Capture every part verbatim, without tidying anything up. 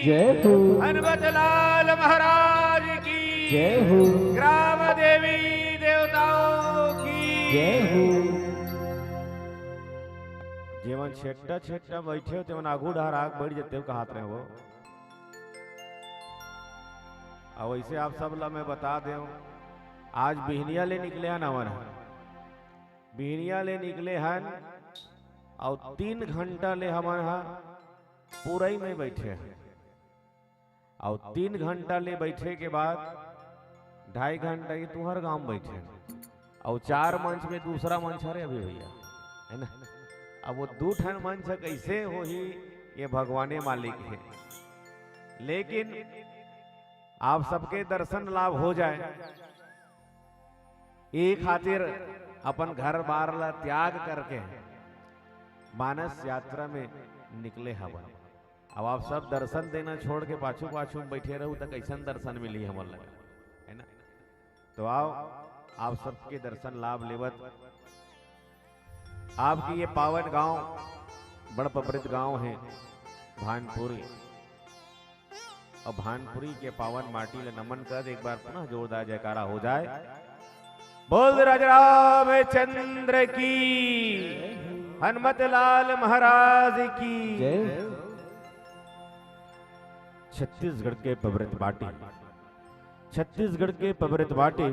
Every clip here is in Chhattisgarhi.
जय हो। हनुमत लाल महाराज की जय हो। ग्राम देवी देवताओं की जय हो। जेमन छेट्टा छेट्टा बैठे हो, तेमन आगू डहर आग बढ़ जते हो, कहात रहे हो। अब वैसे आप सब ला मैं बता देव, आज बिहनिया ले निकले हन हमन ह, बिहनिया ले निकले हन, अउ तीन घंटा ले हमन ह पुरई में बैठे हन, अउ तीन घंटा ले बैठे के बाद ढाई घंटा ये तुहर गांव में बैठे हन, अउ चार मंच में दूसरा मंच हरे अभी भैया, है ना? अब वो दू ठन मंच कैसे होही, ये भगवाने मालिक है, लेकिन आप सबके दर्शन लाभ हो जाए, ए खातिर अपन घर बार ला त्याग करके मानस यात्रा में निकले हवन। अब आप सब दर्शन देना छोड़ के पाछू पाछू में बैठे रहू, त कैसन दर्शन मिली हमन लगा, है ना? तो आओ, आप सबके दर्शन लाभ लेवत आपकी ये पावन गांव, बड़ पवित्र गांव है भानपुरी, और भानपुरी के पावन माटी ला नमन कर एक बार पुनः जोरदार जयकारा हो जाए। बोल राजा रामचंद्र की, हनुमत लाल महाराज की जय। छत्तीसगढ़ के पवित्र माटी, छत्तीसगढ़ के पवित्र माटी,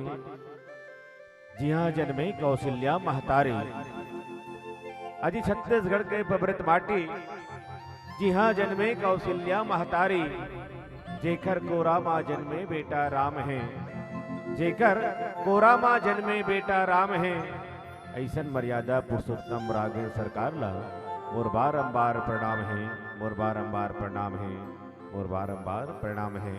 जिहाँ जन्मे कौशल्या महतारी। अजी छत्तीसगढ़ के पवित्र माटी, जिहाँ जन्मे कौशल्या महतारी, जेकर कोरा मा जन्मे बेटा राम है, जेकर कोरा मा जन्मे बेटा राम है, ऐसन मर्यादा पुरुषोत्तम राघवेंद्र सरकार ला मोर बारंबार प्रणाम है, मोर बारंबार प्रणाम है, मोर बारंबार प्रणाम है।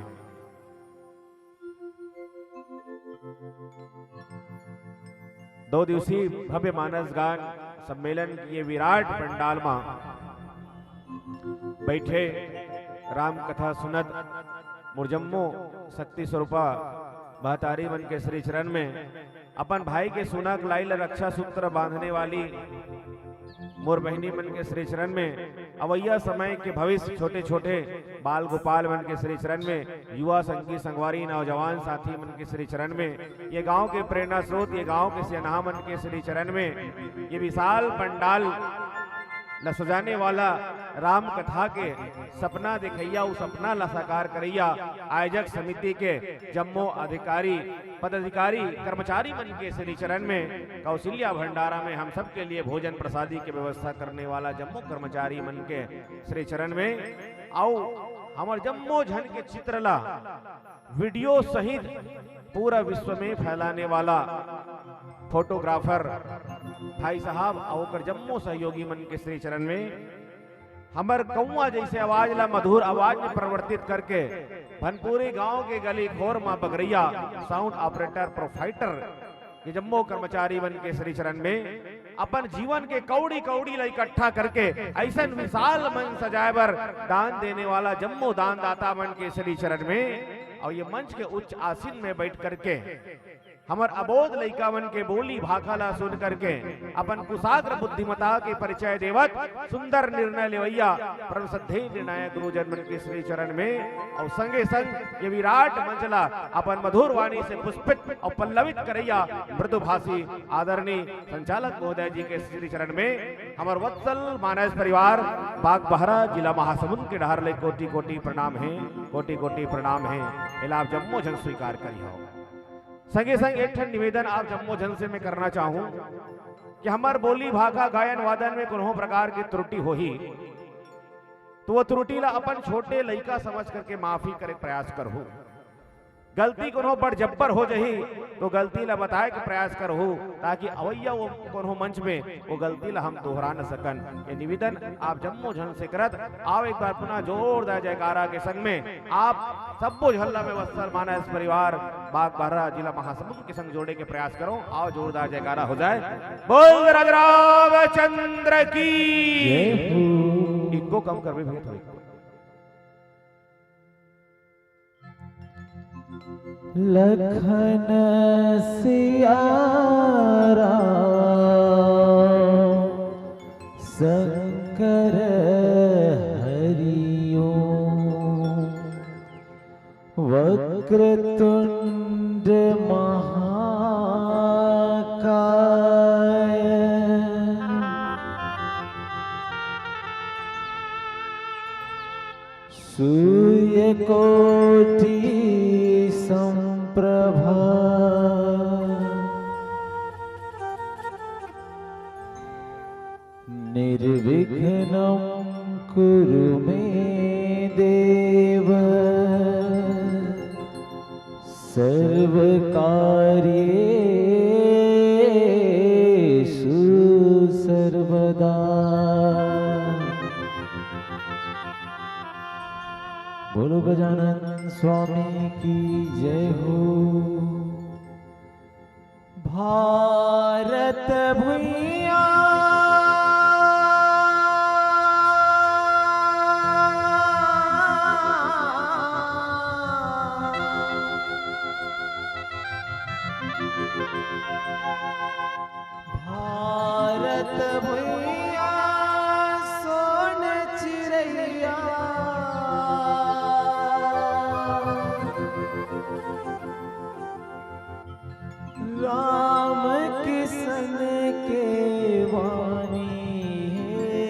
दो दिवसीय भव्य मानस गान सम्मेलन के ये विराट पंडाल मा बैठे राम कथा सुनत मोर जम्मो शक्ति स्वरूपा महतारी मन के श्री चरण में अपन भाई के सुना कलाई ल रक्षा सूत्र बांधने वाली मोर बहिनी मन के श्री चरण में अवैया समय के भविष्य छोटे छोटे बाल गोपाल मन के श्री चरण में, युवा संगी संगवारी नौजवान साथी मन के श्री चरण में, ये गांव के प्रेरणा स्रोत, ये गांव के सियानहा मन के श्री चरण में, ये विशाल पंडाल ल सजाने वाला राम कथा के सपना देखैया, उ सपना ला साकार करैया आयोजक समिति के जम्मो अधिकारी, पदाधिकारी, कर्मचारी मन के श्री चरण में, कौशल्या भंडारा में हम सबके लिए भोजन प्रसादी के व्यवस्था करने वाला जम्मो कर्मचारी मन के श्री चरण में, अउ हमर जम्मो झन के चित्र ला वीडियो सहित पूरा विश्व में फैलाने वाला फोटोग्राफर भाई साहब अउ ओकर जम्मो सहयोगी मन के श्री चरण में, हमर कौआ जैसे आवाज ला मधुर आवाज में परिवर्तित करके भनपुरी गांव के गली खोर मा बगरैया साउंड ऑपरेटर प्रोफाइटर के जम्मो कर्मचारी मन के श्री चरण में अपन जीवन के कौड़ी कौड़ी ला इकट्ठा करके ऐसन विशाल मंच सजाए बर दान देने वाला जम्मो दानदाता मन के श्री चरण में, अउ ये मंच के उच्च आसीन में बैठ करके हमर अबोध लइका मन के बोली भाखा ला सुन करके अपन कुशाग्र बुद्धिमता के परिचय देवत सुंदर निर्णय लेवैया परम श्रद्धेय निर्णायक गुरुजन मन के श्री चरण में अउ संगे संग ये विराट मंच ला अपन मधुर वाणी से पुष्पित अउ पल्लवित करैया मृदुभाषी आदरणीय संचालक महोदय जी के श्री चरण में हमर वत्सल मानस परिवार बागबहरा जिला महासमुंद के डहर ले कोटि कोटि प्रणाम हे, कोटि कोटि प्रणाम हे। एला आप जम्मो झन स्वीकार करिहव। संगे संग एक ठन निवेदन आप जम्मो झन से मैं करना चाहूं कि हमर बोली भाखा गायन वादन में कोनो प्रकार की त्रुटि होही तो वो त्रुटि ला अपन छोटे लइका समझ करके माफी करे के प्रयास करहू। गलती कोनो बड़ जब्बर हो जही तो गलती ला बताए के प्रयास करहू, ताकि अवैया वो कोनो मंच में वो गलती ला हम दोहरा न सकन। ये निवेदन आप जम्मो झन से करत आओ एक बार पुनः जोरदार जयकारा के संग में आप सब्बो झन ला मैं वत्सल मानस परिवार बागबहरा जिला महासमुंद के संग जोड़े के प्रयास करो। आओ जोरदार जयकारा हो जाए। बोल राज रामचंद्र की। जय हो। इनको कम करबे भैया थोड़ी। लखन सिया राम शंकर हरि ओम। वक्रतुण्ड महाकाय सूर्यकोटि संप्रभा निर्विघ्नं कुरु मे देव सर्वकार्येषु सर्वदा। बोलो गजानन स्वामी की जय हो। भारत भुइयां भारत भुइयां सोन चिरैया राम किशन के वाणी हे।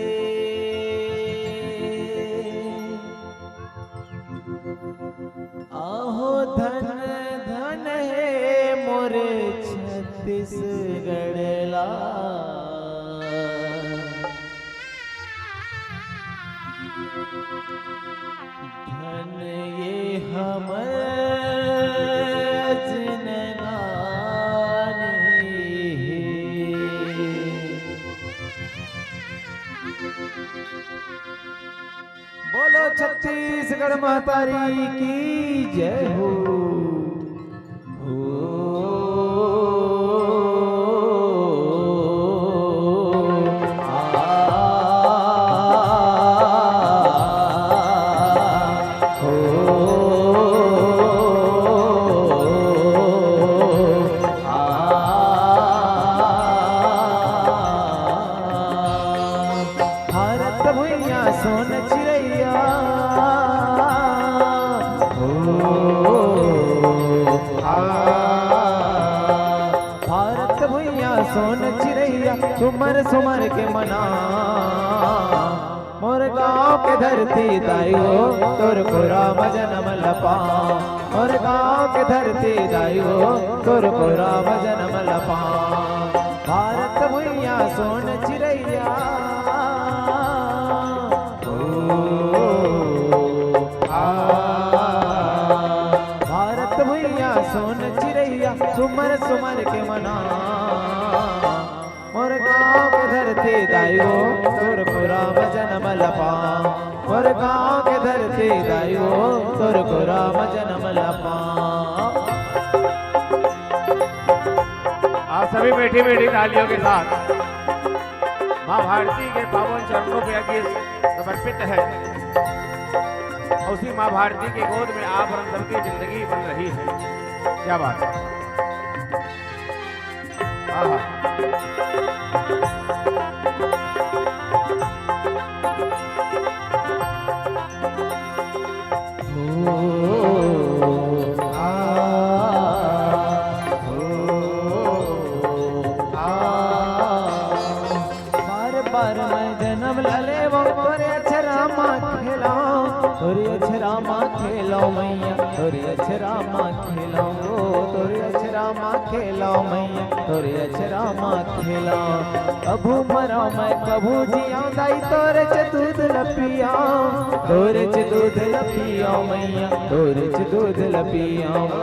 आहो धन धन हे मोर छत्तीसगढ़ ला। धन ये हमर जिनगानी हे। बोलो छत्तीसगढ़ महतारी की जय हो। हो। भारत भुइयां सोन चिरैया हो। भारत भुइयां सोन चिरैया सुमर सुमर के मना। मोर गांव के धरती दाई हो तोर कोरा म जनम ल पांव। मोर गांव के धरती दाई हो तोर कोरा म जनम ल पांव। भारत भुइयां सोन चिरैया हो। आ, भारत भुइयां सोन चिरैया सुमर सुमर के मना। मोर गांव के धरती दाई हो तोर कोरा म जनम ल पांव। मोर गांव के धरती दाई हो तोर कोरा म जनम ल पांव। आप सभी मीठी मीठी तालियों के साथ माँ भारती के पावन चरणों पे ये गीत समर्पित है। और उसी माँ भारती की गोद में आप और हम सबकी जिंदगी बन रही है। क्या बात है। आहा। हो, आ, हो, आ। बार बार मैं जनम ल लेवंव, तोरे अचरा म खेलंव, तोरे अचरा म खेलंव मैया, तोरे अचरा म खेलंव, ओ, तोरे अचरा म खेलंव मैया, तोरे अचरा म खेलंव। कभू मरंव मैं, कभू जियंव दाई, तोरेच दूध ल पियंव, तोरेच दूध ल पियंव मैया, तोरेच दूध ल पियंव, ओ,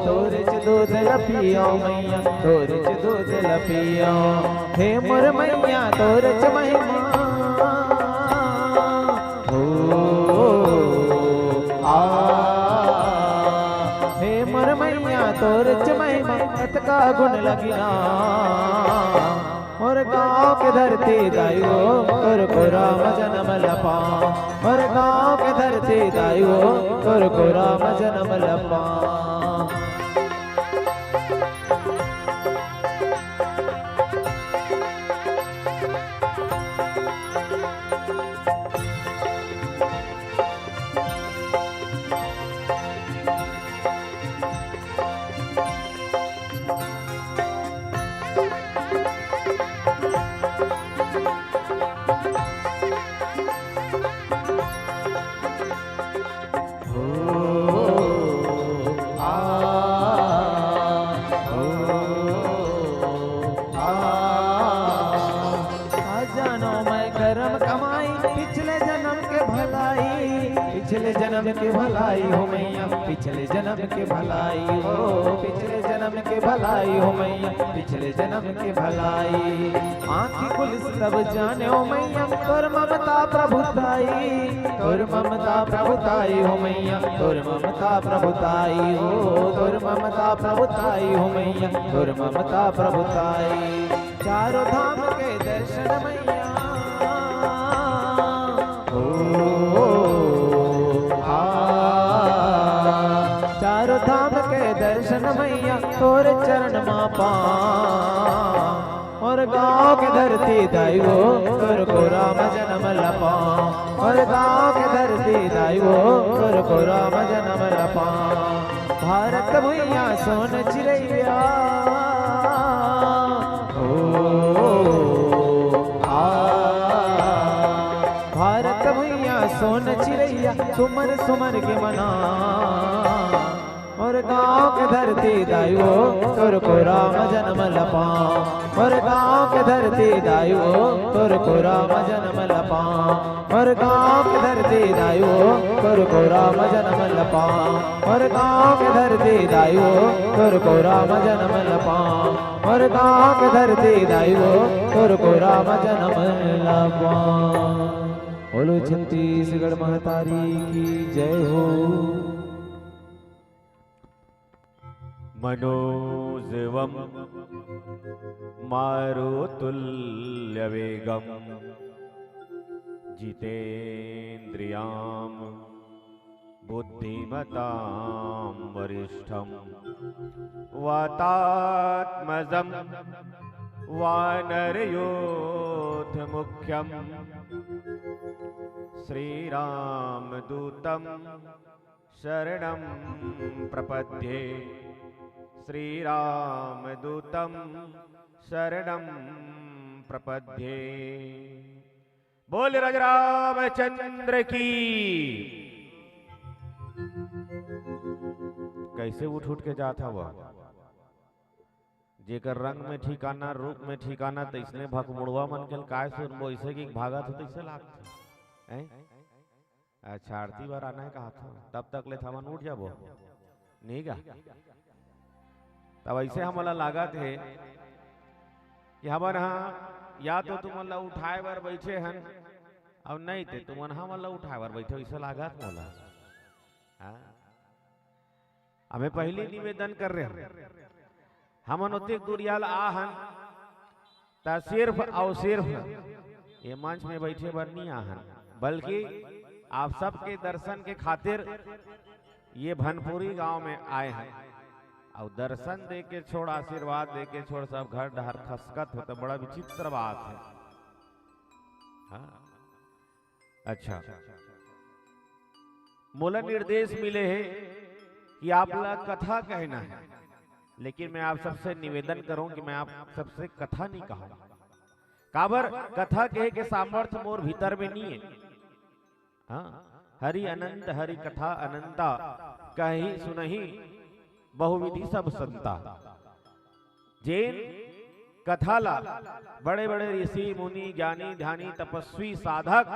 तोरेच दूध ल पियंव मैया, तोरेच दूध ल पियंव। हे मोर मैया तोरेच महिमा हो, आ, हे मोर मैया तोरेच महिमा कतका गुन लगिना। मोर गांव के धरती दाई हो तोर कोरा म जनम ल पांव। मोर गांव के धरती दाई हो तोर कोरा म जनम ल पांव। पिछले जन्म के भलाई, पिछले जन्म के भलाई हो मैया, पिछले जन्म के भलाई हो, पिछले जन्म के भलाई हो मैया, पिछले जन्म के भलाई। आँखी खुलिस तब जानेंव मैया, तोर ममता प्रभुताई, तोर ममता प्रभुताई हो मैया, तोर ममता प्रभुताई हो, तोर ममता प्रभुताई हो मैया, तोर ममता प्रभुताई। चारों धाम के दर्शन मैया, ओ, आ, चारों धाम के दर्शन मैया, तोर चरण मा पाँव। मोर गाँव के धरती दाई वो, तोर कोरा म जनम ल पाँव। मोर गाँव के धरती दाई वो, तोर कोरा म जनम ल पाँव। भारत भुइयाँ सोन चिरैया, ओ, आ, भारत भुइयाँ सोन चिरैया, सुमर सुमर के मनाँव। मोर गाँव के धरती दाई वो, तोर कोरा म जनम ल पाँव। मोर गाँव के धरती दाई वो, तोर कोरा म जनम ल पाँव। मोर गाँव के धरती दाई वो, तोर कोरा म जनम ल पाँव। मोर गाँव के धरती दाई वो, तोर कोरा म जनम ल पाँव। मोर गाँव के धरती दाई वो, तोर कोरा म जनम ल पाँव। बोलो छत्तीसगढ़ महतारी की जय हो। मनोजवं मारुततुल्यवेगं जितेन्द्रियां बुद्धिमतां वरिष्ठं वातात्मजं वानरयूथमुख्यं श्रीरामदूतं शरणं प्रपद्ये। श्रीरामदूतं शरणं प्रपद्ये। बोल राजा रामचंद्र की। कैसे उठ उठ के जात हवा? जेकर रंग में ठिकाना, रूप में ठिकाना, तइसने भकमुड़वा मन के ल काय सुनबो, अइसे कि भागत हो तइसे लागथे। हैं? अच्छा, आरती बर आना हे कहा था, तब तक ले थमन उठ जाबो, नहीं का? तब अइसे हमला लागत हे कि हमन हा या तो तुमन ला उठाए बर बैठे हन, अउ नहीं ते तुमन हमन ला उठाए बर बैठे, अइसे लागत मोला। हाँ? हमें पहली निवेदन कर रहे हन, हमन ओतेक दूरिया ल आ हन, त सिर्फ अउ सिर्फ ये मंच में बैठे बर नहीं आ हन, बल्कि आप सबके दर्शन के खातिर ये भनपुरी गांव में आए हन। अउ दर्शन दे के छोड़, आशीर्वाद दे के छोड़, सब घर डहर खसकत हो, त बड़ा विचित्र बात है। हाँ। अच्छा, मोला निर्देश मिले हे कि आप ला कथा कहना है, लेकिन मैं आप सबसे निवेदन करूं कि मैं आप सबसे कथा नहीं कहूं। काबर, कथा कहे के सामर्थ्य मोर भीतर में नहीं है। हाँ, हरि अनंत हरि कथा अनंता, कही सुनही बहुविधि सब संता। जेन कथा ला बड़े-बड़े ऋषि, मुनि, ज्ञानी, ध्यानी, तपस्वी, साधक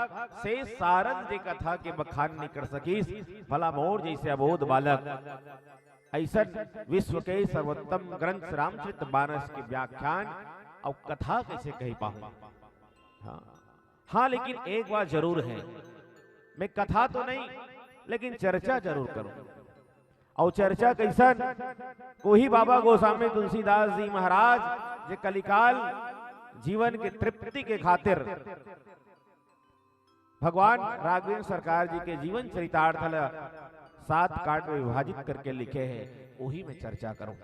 से सारद जे कथा के बखान नइ कर सकिस, भला मोर जइसे अबोध बालक अइसन विश्व के सर्वोत्तम ग्रंथ रामचरित मानस के व्याख्यान अउ कथा कइसे कहि पाहूं? हाँ। हाँ, लेकिन एक बात जरूर है, मैं कथा तो नहीं, लेकिन चर्चा जरूर करूं। अउ चर्चा कइसन? कोही बाबा गोस्वामी तुलसीदास जी महाराज जे कलिकाल जीवन के तृप्ति के खातिर भगवान राघवेंद्र सरकार जी के जीवन चरितार्थ ल सात कांड में विभाजित करके लिखे हे, ओही में चर्चा करूं।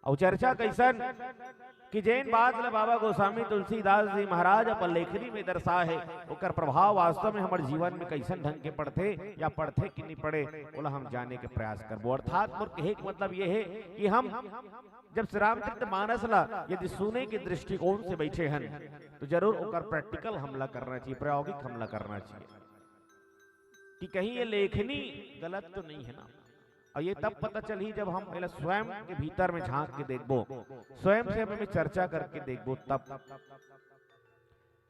अउ चर्चा कइसन कि जेन बात ल बाबा गोस्वामी तुलसीदास जी महाराज अपन लेखनी में दर्शाए हे, ओकर प्रभाव वास्तव में हमर जीवन में कइसन ढंग के पड़थे या पड़थे कि नहीं पड़े, ओला हम जाने के प्रयास करबो। अर्थात मोर कहे के मतलब ये हे कि हम जब श्री रामचरित मानस ला यदि सुने के दृष्टिकोण से बैठे हन, तो जरूर ओकर practical हमला करना चाहिए, प्रायोगिक हमला करना चाहिए कि कहीं ये लेखनी गलत तो नहीं है ना। अउ ये तब पता चलही जब हम एला स्वयं के भीतर में झांक के देखबो, स्वयं से हमें चर्चा करके देखबो तब।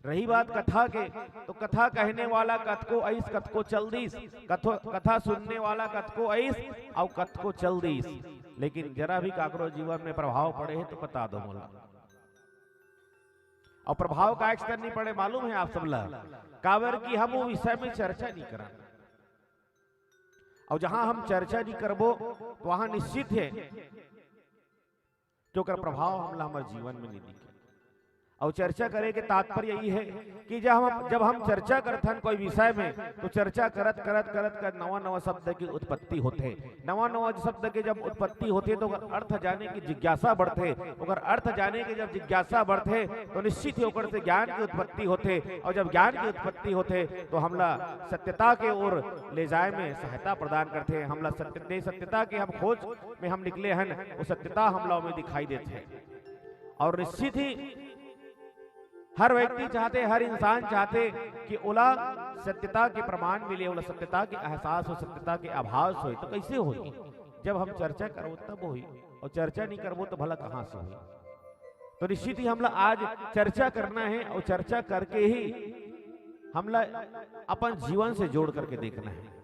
रही बात कथा के, तो कथा कहने वाला कतको अइस, कतको चल दीस, कथो-, कथा सुनने वाला कतको अइस, अउ कतको चल दीस, लेकिन जरा भी काकरो जीवन में प्रभाव पड़े हे तो बता दो मोला। अउ प्रभाव का स्तर नहीं पड़े मालूम हे आप सब ला, काबर कि हम वो विषय में चर्चा नहीं करन। अउ जहां हम चर्चा नहीं करबो, तो वहां निश्चित हे कि ओकर प्रभाव हमला हमर जीवन में नहीं दिखे। अउ चर्चा करे के तात्पर्य यही हे कि जब हम, जब हम चर्चा करथन कोई विषय में, तो चर्चा करत, करत, करत, करत नवा, नवा शब्द की उत्पत्ति होथे। नवा, नवा शब्द के जब उत्पत्ति होथे, तो ओकर अर्थ जाने की जिज्ञासा बढ़थे। ओकर अर्थ जाने के जब जिज्ञासा बढ़थे, तो निश्चित ही ओकर से ज्ञान की उत्पत्ति होथे। अउ जब ज्ञान की उत्पत्ति होथे, तो हमला सत्यता के ओर ले जाए में सहायता प्रदान करथे। हमला सत्य, ते सत्यता के हम खोज में हम निकले हन, वो सत्यता हमला ओमे दिखाई देथे। अउ निश्चित ही हर व्यक्ति चाहथे, हर इंसान चाहथे कि ओला सत्यता के प्रमाण मिले, ओला सत्यता के एहसास हो, सत्यता के आभास होय। तो कैसे होही? जब हम चर्चा करबो तब होही, अउ चर्चा नहीं करबो तो भला कहां से होही? तो निश्चित ही हमला आज चर्चा करना हे, अउ चर्चा करके ही हमला अपन जीवन से जोड़ करके देखना हे।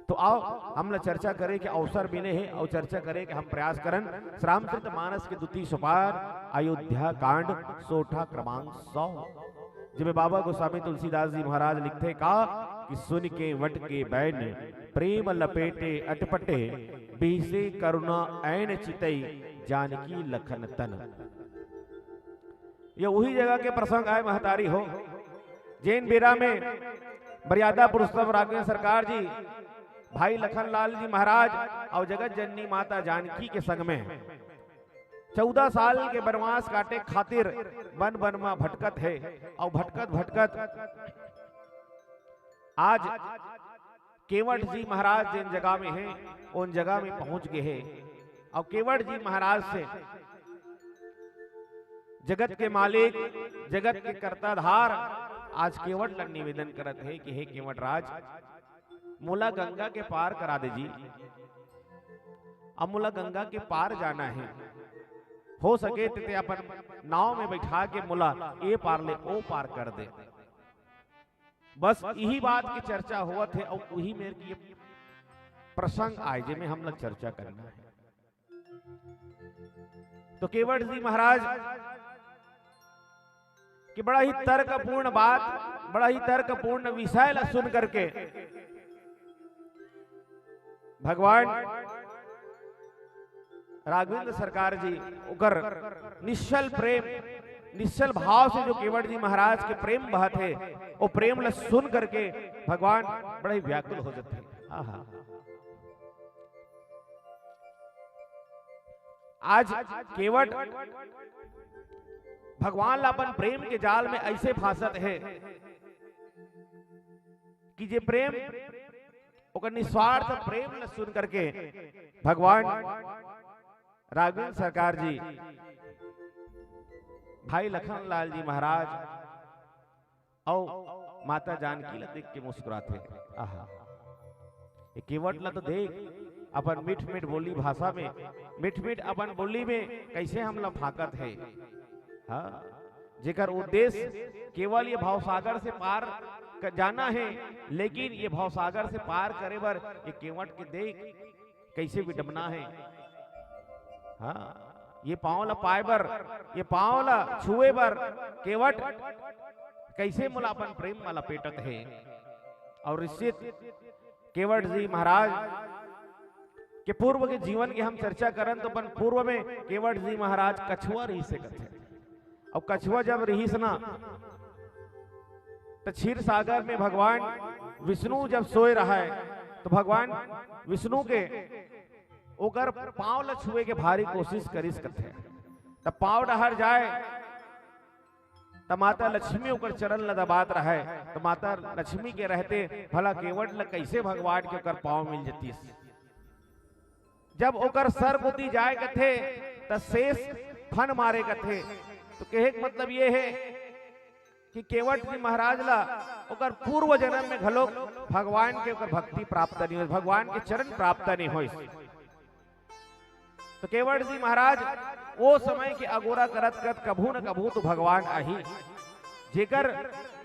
तो आओ, हमला चर्चा करे के अवसर मिले हे, अउ चर्चा करे के हम प्रयास करन। श्री रामचरित मानस के द्वितीय सोपान, अयोध्या कांड, सोरठा क्रमांक सौ, जेमे बाबा गोस्वामी तुलसीदास जी महाराज लिखथे का कि सुनि केंवट के बैन, प्रेम लपेटे अटपटे, बिहसे करुणा ऐन चितई, जानकी लखन तन। ये उही जगह के प्रसंग आय महतारी हो, जेन बेरा में मर्यादा पुरुषोत्तम राघवेंद्र सरकार जी, भाई लखनलाल जी महाराज अउ जगत जननी माता जानकी के संग में चौदह साल के बनवास काटे खातिर बन बन म भटकत हे, अउ भटकत भटकत आज केवट जी महाराज जेन जगह में हे, ओन जगह में पहुंच गे हे। अउ केवट जी महाराज से जगत के मालिक, जगत के कर्ताधार आज केवट ला निवेदन करत हे कि हे केवट राज, मोला गंगा के पार करा दे जी। अब मोला गंगा के पार जाना हे, हो सके ते, ते अपन नाव में बैठा के मोला ए पार ले ओ पार कर दे। बस इही बात की चर्चा होवत हे अउ उही मेर की ये प्रसंग आय, जेमे हमला चर्चा करना हे। तो केवट जी महाराज के बड़ा ही तर्कपूर्ण बात, बड़ा ही तर्कपूर्ण विषय ला सुन करके भगवान राघवेंद्र सरकार जी ओकर निश्चल प्रेम, निश्चल भाव से जो केवट जी महाराज के प्रेम बहत हे, वो प्रेम ला सुन करके भगवान बड़े ही व्याकुल हो जाते हैं। आहा। आज केवट भगवान ला अपन प्रेम के जाल में ऐसे फांसत हे कि जे प्रेम ओकर निस्वार्थ प्रेम ल सुन करके भगवान राघवेंद्र सरकार जी, भाई लखनलाल जी महाराज अउ माता जानकी ल देख के मुस्कुराथे। आहा, ये केवट ल तो देख, अपन मीठ मीठ बोली भाषा में, मीठ मीठ अपन बोली में कैसे हमला फांकत हे। हाँ, जेकर उद्देश्य केवल ये भवसागर से पार क-, जाना हे, लेकिन ये भवसागर से पार करे बर ये केवट के देख कैसे विडम्बना हे। हाँ, ये पांव ला पाए बर, ये पांव ला छुए बर केवट कैसे मोला अपन प्रेम मा लपेटत हे। अउ निश्चित केवट जी महाराज के पूर्व के जीवन के हम चर्चा करन, तो अपन पूर्व में केवट जी महाराज कछुआ रहिस हे कथे। अउ कछुआ जब रहिस ना, त क्षीर सागर में भगवान विष्णु जब सोए रहय, तो भगवान विष्णु के ओकर पांव ल छुए के भारी कोशिश करिस कथे। त पांव डहर जाय, त माता लक्ष्मी ओकर चरण ल दबात रहय, त माता लक्ष्मी के रहते भला केवट ल कैसे भगवान के ओकर पांव मिल जतिस? जब ओकर सर कोती जाय कथे, त शेष फन मारे कथे। तो कहे के मतलब ये हे कि केवट जी महाराज ला ओकर पूर्व जन्म में घलोक भगवान के ओकर भक्ति प्राप्त नहीं होइस, भगवान के चरण प्राप्त नहीं होइस। तो केवट जी महाराज वो समय के अगोरा करत करत कभू न कभू तो भगवान आही। जेकर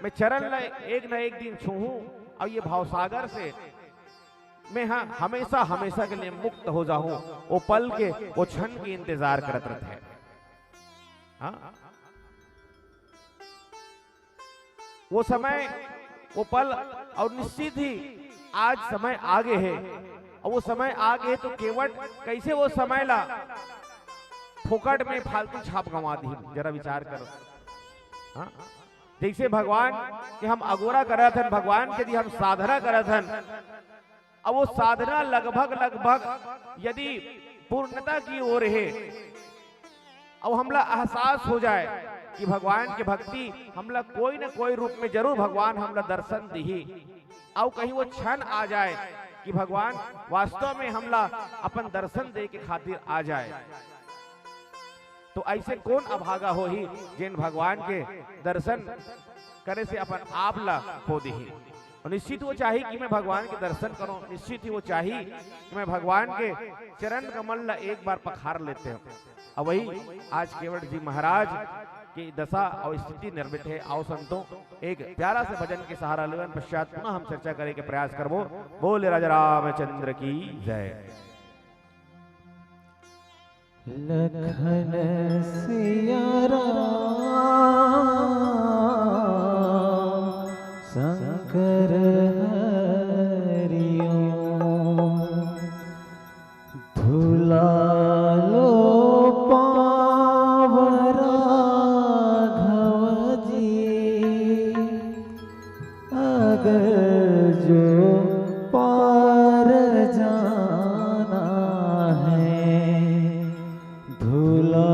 मैं चरण ल एक न एक दिन छूहूं, अउ ये भावसागर से मैं ह हमेशा हमेशा के लिए मुक्त हो जाहूं, वो पल के, वो क्षण के इंतजार करत रहिथे। हाँ, वो समय, वो पल, अउ निश्चित ही आज समय आगे हे, अउ वो समय आगे हे तो केवट कइसे वो समय ला फोकट में फालतू छाप गंवा दिही, जरा विचार करो। हाँ, जइसे भगवान के हम अगोरा करत हन, भगवान के यदि हम साधना करत हन, अउ वो साधना लगभग लगभग यदि पूर्णता की ओर हे, अउ हमला एहसास हो जाए कि भगवान के भक्ति हमला कोई न कोई रूप में जरूर भगवान हमला दर्शन दिही, अउ कहीं वो क्षण आ जाए कि भगवान वास्तव में हमला अपन दर्शन दे के खातिर आ जाए, तो अइसे कोन अभागा होही जेन भगवान के दर्शन करे से अपन आप ला खो दिही? अउ निश्चित वो चाही कि मैं भगवान के दर्शन करूं, निश्चित ही वो चाही कि मैं भगवान के चरण कमल ला एक बार पखार लेते हूं। अउ वही आज केवट जी महाराज की दशा अउ स्थिति निर्मित हे। आओ संतों, एक प्यारा से भजन के सहारा लेवन, पश्चात पुनः हम चर्चा करे के प्रयास करबो। बोल राजा रामचंद्र की जय। लखन सिया राम शंकर हरि ओम। धुला लो पाँव राघव जी, अगर जो पार जाना है। धुला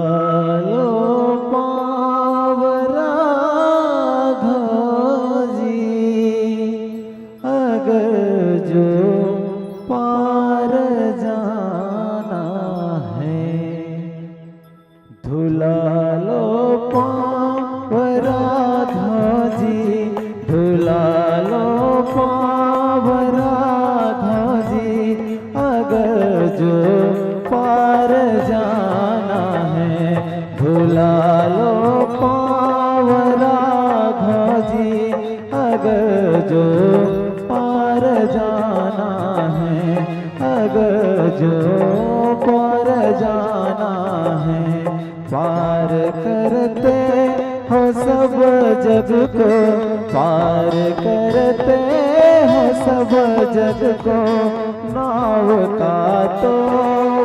लो पाँव राघव जी, अगर जो पार जाना है। धुला लो पाँव राघव जी, धुला लो पाँव राघव जी, अगर जो पार जाना है। धुला लो पाँव राघव जी, अगर जो पार जाना है, अगर जो पार जाना है। पार करते हो सब जग को, पार करते हो सब जग को, नाव का तो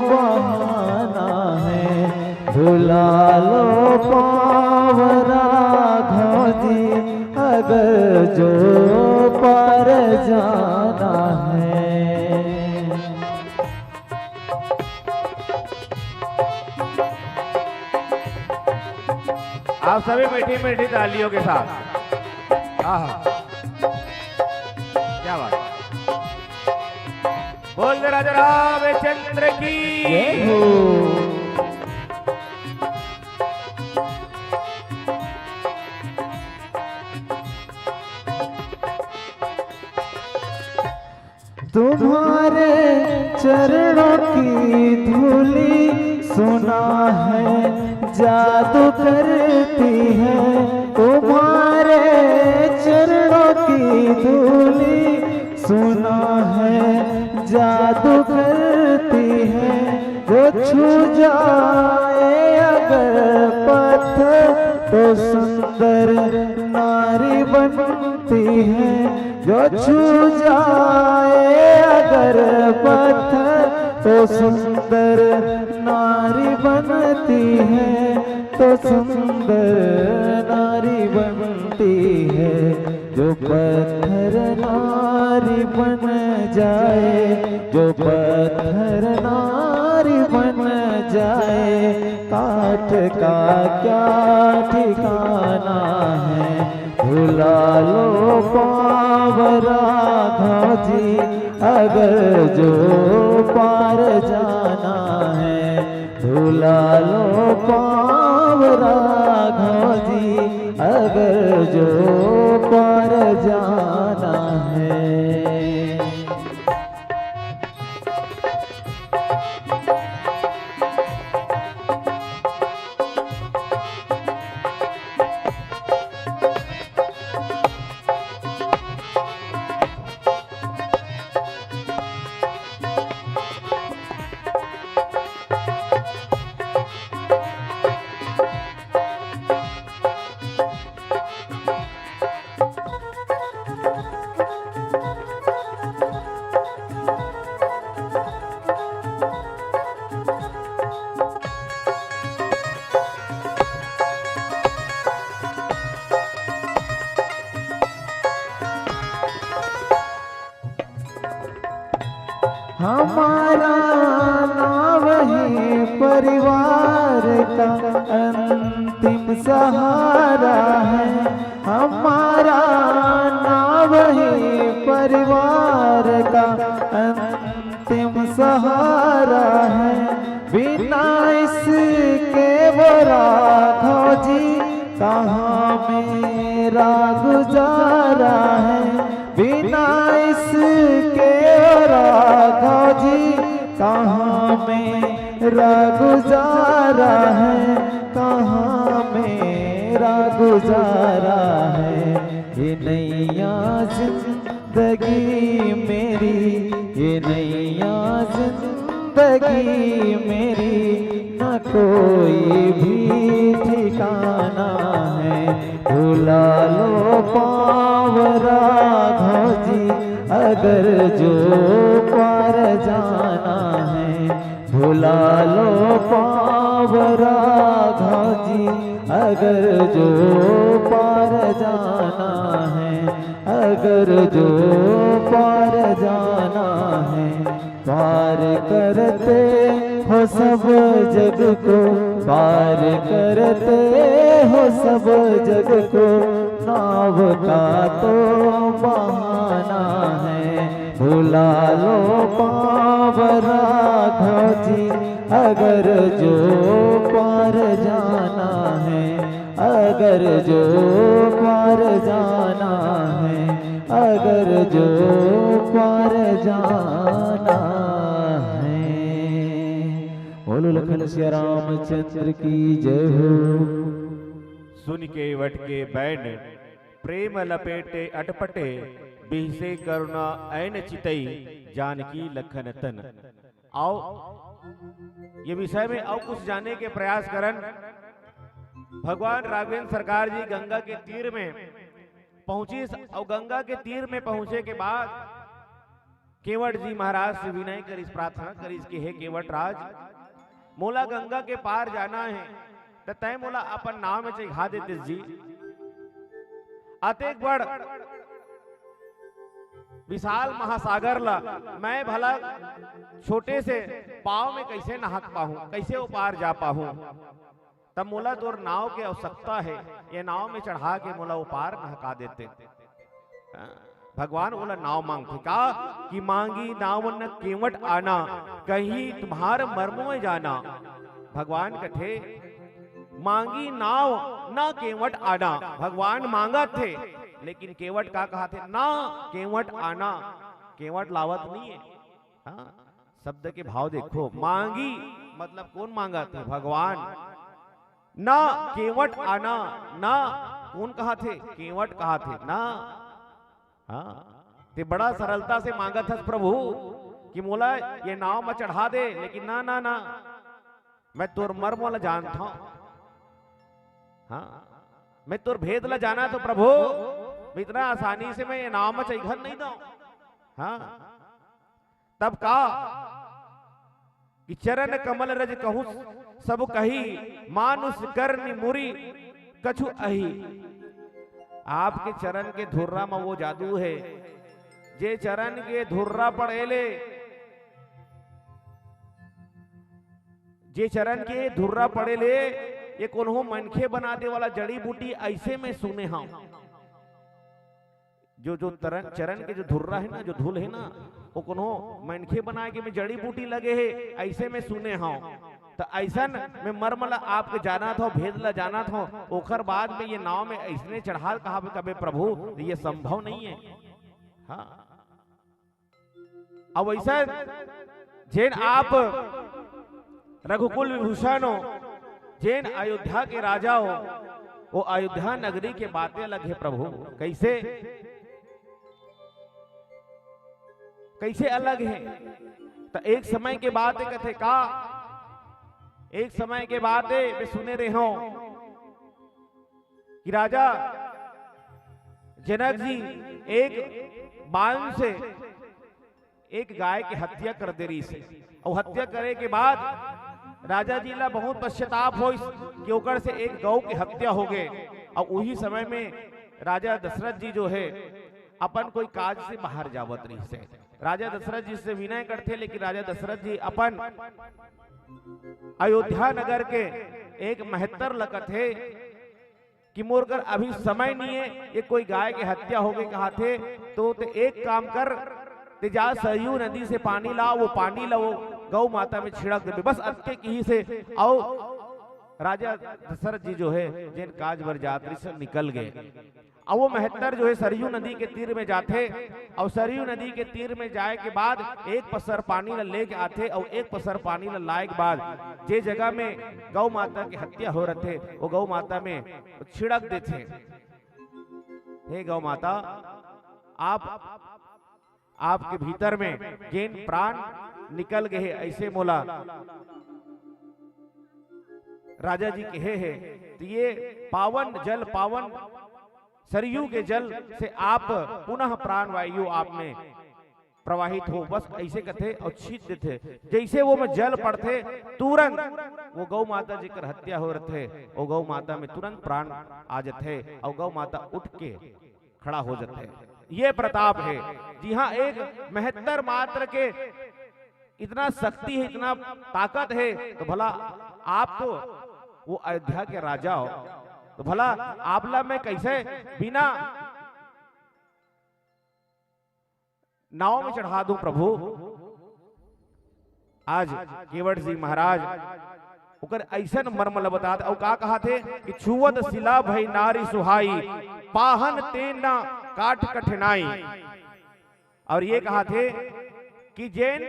बहाना है। धुला लो पाँव राघव जी, अगर जो पार जाना है। आप सभी मीठी मीठी तालियों के साथ। आहा, क्या बात। बोल दे राजा रामचंद्र की। जय हो। तुम्हारे चरणों की धूली, सुना है, जादू करती है। तुम्हारे चरणों की धूली, सुना है, जादू करती है। जो छू जाए अगर पत्थर, तो सुंदर नारी बनती है। जो छू जाए अगर पत्थर, तो सुंदर नारी बनती है, तो सुंदर नारी बनती है। जो पत्थर नारी बन जाए, जो पत्थर नारी बन जाए, काठ का क्या ठिकाना है। भुला लो पाँव राघव जी, अगर जो पार जाना है। भुला लो पाँव राघव जी, अगर जो पार जाना है। हमारा नाम ही परिवार का अंतिम सहारा है। हमारा नाम ही परिवार का अंतिम सहारा है। बिना इसके वो राघव जी कहाँ मेरा गुजारा है। बिना इसके वो राघव जी कहाँ मेरा गुजारा है, कहाँ मेरा गुजारा है। ये नैया जिंदगी मेरी, ये नैया जिंदगी मेरी, न कोई भी ठिकाना है। भुला लो पाँव राघव जी, अगर जो पार जाना है। भुला लो पाँव राघव जी, अगर जो पार जाना है, अगर जो पार जाना है। पार करते हो सब जग को, पार करते हो सब जग को, नाव का तो बहाना है। भुला लो पाँव राघव जी, अगर जो पार जाना है, अगर जो पार जाना है, अगर जो पार जाना है। बोलो लखन सिया रामचंद्र की जय हो। सुनि केवट के बैन प्रेम लपेटे अटपटे, बिहसे करुणा ऐन चितई, जानकी लखन तन। आओ, ये विषय में अउ कुछ जाने के प्रयास करन। भगवान राघवेंद्र सरकार जी गंगा के तीर में पहुंचिस अउ गंगा के तीर में पहुंचे के बाद केवट जी महाराज से विनय करिस, प्रार्थना करिस कि हे केवट राज, मोला गंगा के पार जाना है, त तैं मोला अपन नाव में चघा देतेस जी। अतेक बड़ विशाल महासागर ला मैं भला छोटे से पाँव में कैसे नहक पाहूं, कैसे ओ पार जा पाहूं? तब मोला तोर नाव के आवश्यकता है, ये नाव में चढ़ा के मोला ओ पार नहका देते। हाँ, भगवान ओला नाव मांगथे का कि मांगी नाव न केवट आना, कहीं तुम्हार मर्म में जाना। भगवान कथे, मांगी नाव न केवट आना। भगवान मांगत थे, लेकिन केवट का कहाथे? ना केवट आना। केवट लावत नहीं है। हाँ, शब्द के भाव देखो, मांगी मतलब कौन मांगत हे? भगवान। ना केवट आना, ना कौन कहाथे? केवट कहाथे ना। हाँ, ते बड़ा सरलता से मांगत हस प्रभु कि मोला ये नाव में चढ़ा दे, लेकिन ना, ना, ना, मैं तोर मर्म ला जानत हूँ। हाँ, मैं तोर भेद ला जानत हूँ प्रभु, मैं इतना आसानी से मैं ये नाव में चघन नहीं दो। हाँ, तब का कि चरण कमल रज कहूँ सब कही, मानुष करनि मुरी कछु अही। आपके चरण के धुर्रा में वो जादू है, जे चरण के धुर्रा पड़े ले, जे चरण के धुर्रा पड़े ले, ये कोनो मनखे बना दे वाला जड़ी बूटी ऐसे में सुने हूँ। जो, जो तरन, चरण के जो धुर्रा है ना, जो धूल है ना, वो कोनो मनखे बनाए के में जड़ी बूटी लगे है, ऐसे में सुने हूँ। त ऐसन में मर्म ला आपके जानत हूँ, भेद ला जानत हूँ, ओकर बाद में ये नाव में ऐसने चढ़ाल कहावे कबे प्रभु, त ये संभव नहीं है। हाँ, अब ऐसा जेन आप रघुकुल विभूषण हो, जेन अयोध्या के राजा हो, वो अयोध्या नगरी के बातें अलग है प्रभु। कैसे, कैसे अलग है? त एक समय के बात है, कथे का, एक समय के बात है, मैं सुने रहे हूं कि राजा जनक जी एक बाण से एक गाय के हत्या कर दे रहिस हे। अउ हत्या करे के बाद राजा जी ला बहुत पश्चाताप होइस कि ओकर से एक गौ के हत्या हो गए। अउ उही समय में राजा दशरथ जी जो है अपन कोई काज से बाहर जावत रहिस हे। राजा दशरथ जी से विनय करथे, लेकिन राजा दशरथ जी अपन अयोध्या नगर के एक महत्तर ल कथे कि मोर कर अभी समय नहीं है, ये कोई गाय के हत्या हो गई कहाथे, तो ते एक काम कर, ते जा सरयू नदी से पानी ला, वो पानी ला वो गौ माता में छिड़क देबे, बस अतके किहिसे। अउ राजा दशरथ जी जो है, जेन काज बर जात रहिस, निकल गए। अउ वो महत्तर जो है सरयू नदी के तीर में जाथे, अउ सरयू नदी के तीर में जाए के बाद एक पसर पानी ला लेके आथे, अउ एक पसर पानी ला लाए के बाद जे जगह में गौ माता के हत्या हो रथे, वो गौ माता में छिड़क देथे। हे गौ माता, आप, आपके भीतर में जेन प्राण निकल गए हे, ऐसे मोला राजा जी कहे हे, तो ये पावन जल, पावन सरयू के जल से आप पुनः प्राण वायु आप में प्रवाहित हो, बस ऐसे कथे अउ छींच देथे। जैसे वो में जल पड़थे, तुरंत वो गौ माता जी कर हत्या हो रथे, वो गौ माता में तुरंत प्राण आ जथे, अउ गौ माता उठ के खड़ा हो जथे। ये प्रताप है, जी हाँ, एक महत्तर मात्र के इतना शक्ति है, इतना ताकत है, तो भला आप तो वो अयोध्या के राजा हो, तो भला आप ला मैं कैसे बिना नाव में चढ़ा दूं प्रभु? आज केवट जी महाराज ओकर ऐसन मर्म ल बतात, अउ का कहाथे कि "छुवत सिला भई नारी सुहाई, पाहन ते न काट कठिनाई।" अउ ये कहाथे कि जेन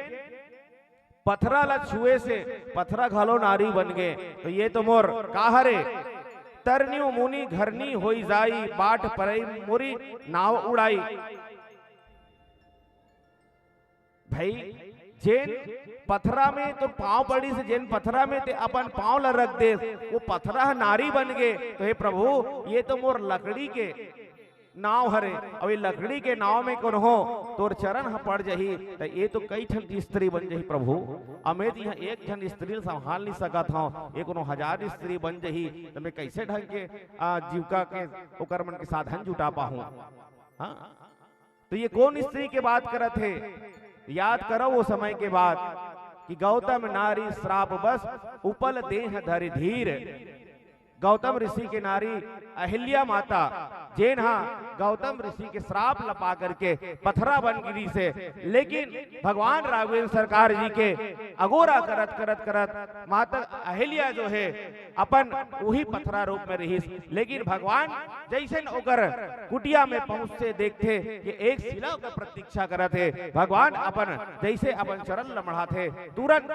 पथरा ला छुए से पथरा घलो नारी बन गे, तो ये तो मोर का हरे, "तरन्यू मुनि घरनी होई जाई, बाट परई मोरी नाव उड़ाई।" भाई, जेन पथरा में तो पांव पड़िस, जेन पथरा में ते अपन पांव ला रख देस, वो पथरा ह नारी बन गे। तो हे प्रभु, ये तो मोर लकड़ी के नाव हरे, अउ ये लकड़ी के नाव में कोनो तोर चरण ह पड़ जही, त ये तो कई ठन स्त्री बन जही प्रभु। अमे तो इहाँ एक ठन स्त्री ल संभाल नहीं सकत हव, ये कोनो हजार स्त्री बन जही, त मैं कैसे ढंग के, आ, जीविका के ओकर मन के साधन जुटा पाहूं? हाँ? तो ये कौन स्त्री के बात करत हे? याद करो वो समय के बात कि "गौतम नारी श्राप बस, उपल देह धरि धीर।" गौतम ऋषि के नारी अहिल्या माता, जेन हा गौतम ऋषि के श्राप ल पा करके पथरा बन गिरिस हे, लेकिन भगवान राघवेंद्र सरकार जी के अगोरा करत, करत, करत माता अहिल्या जो हे, अपन उही पथरा रूप में रहिस, लेकिन भगवान जैसन ओकर कुटिया में पहुंचथे, देखथे कि एक शिला ओकर प्रतीक्षा करत हे। भगवान अपन जैसे अपन चरण ल मढ़ाथे, तुरंत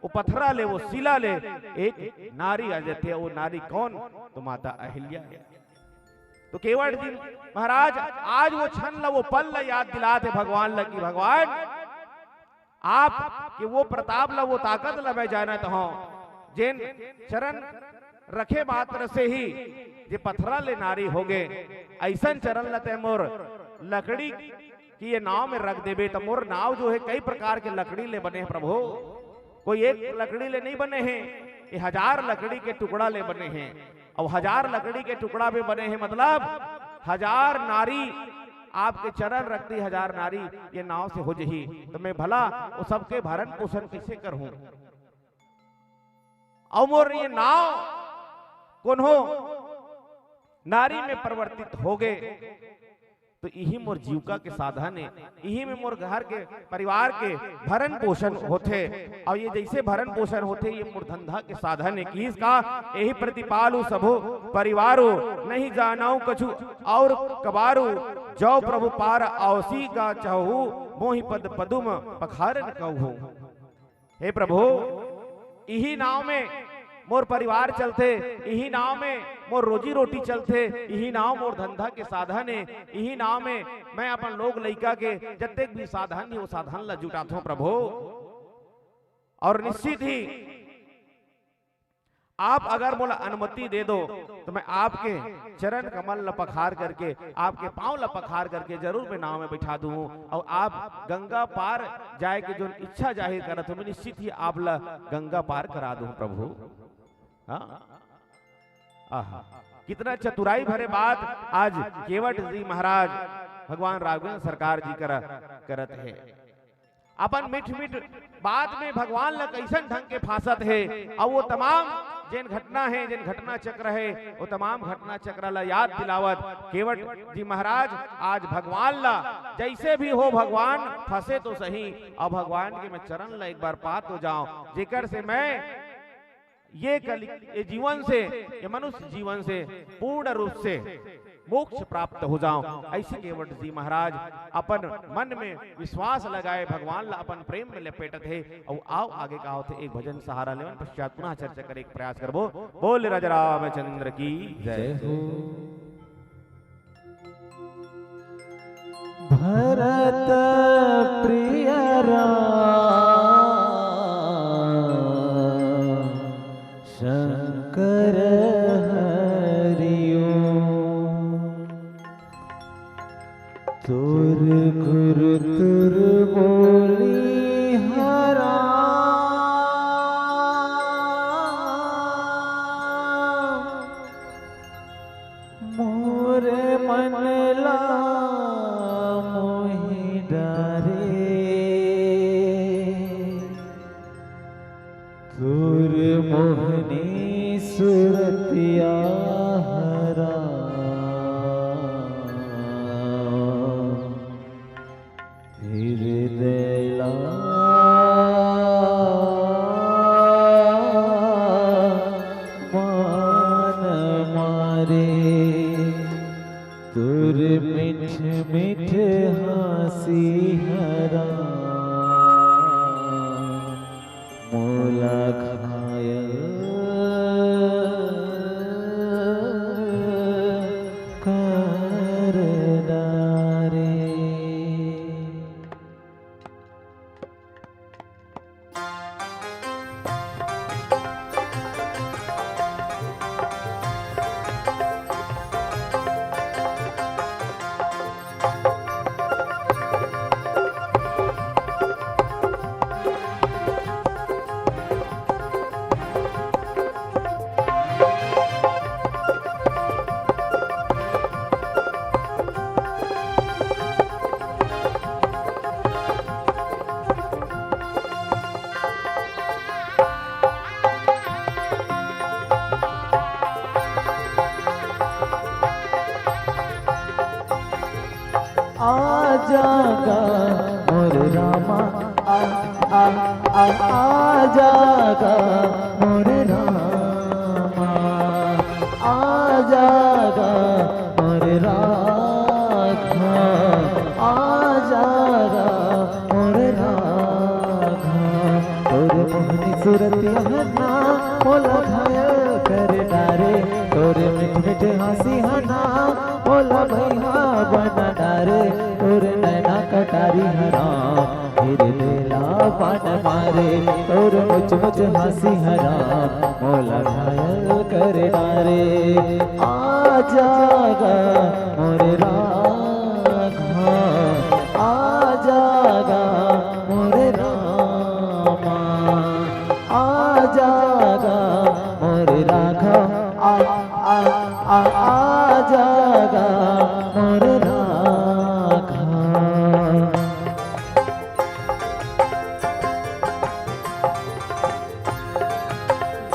वो पथरा ले, वो शिला ले एक नारी आ जाथे। वो नारी कौन? तो माता अहिल्या हे। तो केवट जी महाराज आज वो क्षण ल, वो पल ल याद दिलाथे भगवान ल कि भगवान, आप के वो प्रताप ला, वो ताकत ला मैं जानत हौं, जेन चरण रखे मात्र से ही जे पथरा ले नारी होगे, अइसन चरण ला तैं मोर लकड़ी की ये नाव में रख देबे, त मोर नाव जो हे, कई प्रकार के लकड़ी ले बने हे प्रभु, कोई एक लकड़ी ले नहीं बने हे, ये हजार लकड़ी के टुकड़ा ले बने हे। अउ हजार लकड़ी के टुकड़ा में बने हे, मतलब हजार नारी आपके चरण रखती, हजार नारी ये नाव से हो जही, त मैं भला वो सबके भरण पोषण कैसे करहूं? अउ मोर ये नाव कोनो नारी में परिवर्तित होगे, त इही मोर जीविका के साधन हे, इही में मोर घर के, परिवार के भरण पोषण होथे। अउ ये जैसे भरण पोषण होथे, ये मोर धंधा के साधन हे। किहिस का, "एहि प्रति पालू सबो परिवारो, नहीं जानौ कछु और कबारो, जौ प्रभु पार औसी का चहु, मोहि पद पदुम पखारन कहु।" हे प्रभु, इही नाव में मोर परिवार चलथे, इही नाव में मोर रोजी रोटी चलथे, इही नाव मोर धंधा के साधन हे, इही नाव में मैं अपन लोग लइका के जतेक भी साधन हे, वो साधन ला जुटाथों प्रभु। और निश्चित ही आप अगर मोला अनुमति दे दो, तो मैं आपके चरण कमल ल पखार करके, आपके पांव ल पखार करके जरूर मैं नाव में बैठा दूं, और आप गंगा पार जाए के जो इच्छा जाहिर करत हो, मैं निश्चित ही आप ल गंगा पार करा दूं प्रभु। हाँ? आहा, कितना चतुराई भरे बात आज केवट जी महाराज भगवान राघवेंद्र सरकार जी करा करत हे। अपन मीठ मीठ बात में भगवान ला कइसन ढंग के फांसत हे, अउ वो तमाम जेन घटना हे, जेन घटना चक्र हे, वो तमाम घटना चक्र ला याद दिलावत केवट जी महाराज आज भगवान ला, जइसे भी हो भगवान, फंसे तो सही, अउ भगवान के मैं चरण ला एक बार पा तो जांव, जेकर से मैं ये कलि, ये जीवन से, ये मनुष्य जीवन से पूर्ण रूप से मोक्ष प्राप्त हो जांव। अइसे केवट जी महाराज अपन मन में विश्वास लगाए, भगवान ला अपन प्रेम में लपेटत हे। अउ आव आगे का होथे, एक भजन सहारा लेवन, पश्चात पुनः चर्चा करे के प्रयास करबो। बोल राजा रामचंद्र की जय। जय हो। भरत प्रिय राम शंकर हरिओ। तुर कुर तुर बोली हरा। मोर मन ला मोहि डारे, तोर मोहनी सुरतिया हरा। हृदय ला मान मारे, तोर मीठ मीठ हाँसी हरा। मोला घायल कर डारे। आ जागा मोर रामा, आ, आ, आ, आ जागा मोर रामा, आ जागा मोर राधा, आ जागा मोर राधा। तोर मोहनी सुरतिया ना मोला घायल कर डारे, तोर मीठ मीठ हाँसी हा ना मोला भैया बना डारे, तोर नैना कटारी हरा, फिर बेला बन मारे, तोर मुच मुच हाँसी हरा, मोला घायल कर डारे। आ जागा मोर राधा, आ जागा मोर रामा, आ जागा मोर राधा, आ, आ, आ, आ जागा मोर राधा।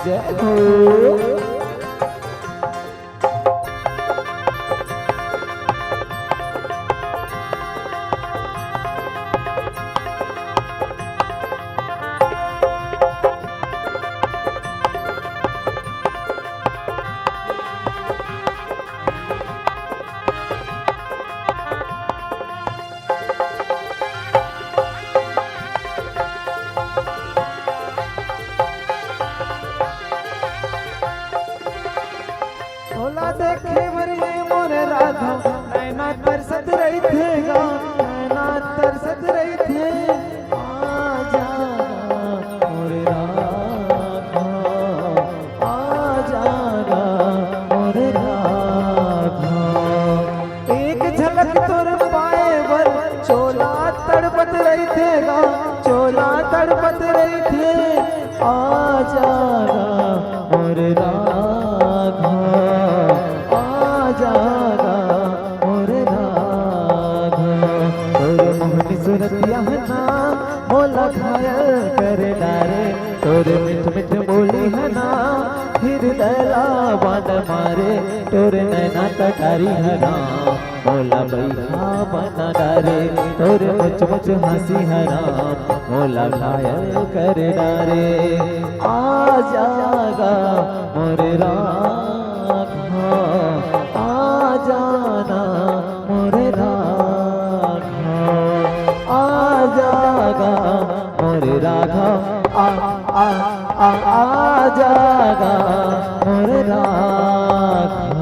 जय हो। तोला देखे बर ये मोर राधा, नैना तरसत रहिथे गा, नैना तरसत रहिथे। आ जागा मोर राधा, आ जागा मोर राधा। एक झलक तोर पाए बर चोला तड़पत रहिथे गा, चोला तड़पत रहिथे। आ जागा मोर राधा, आ जागा मोर राधा। तोर मोहनी सुरतिया ना डारे, तोर मिठ मिठ बोली ह ना, हृदय ला बांध मारे, तोर नैना कटारी ह ना, मोला बइहा बना डारे, तोर मुच मुच हंसी ह ना, मोला घायल कर डारे। आ जागा मोर राघा, आ जाना मोर राघा, आ जागा मोर राघा, आ, आ, आ, आ जागा मोर राघा।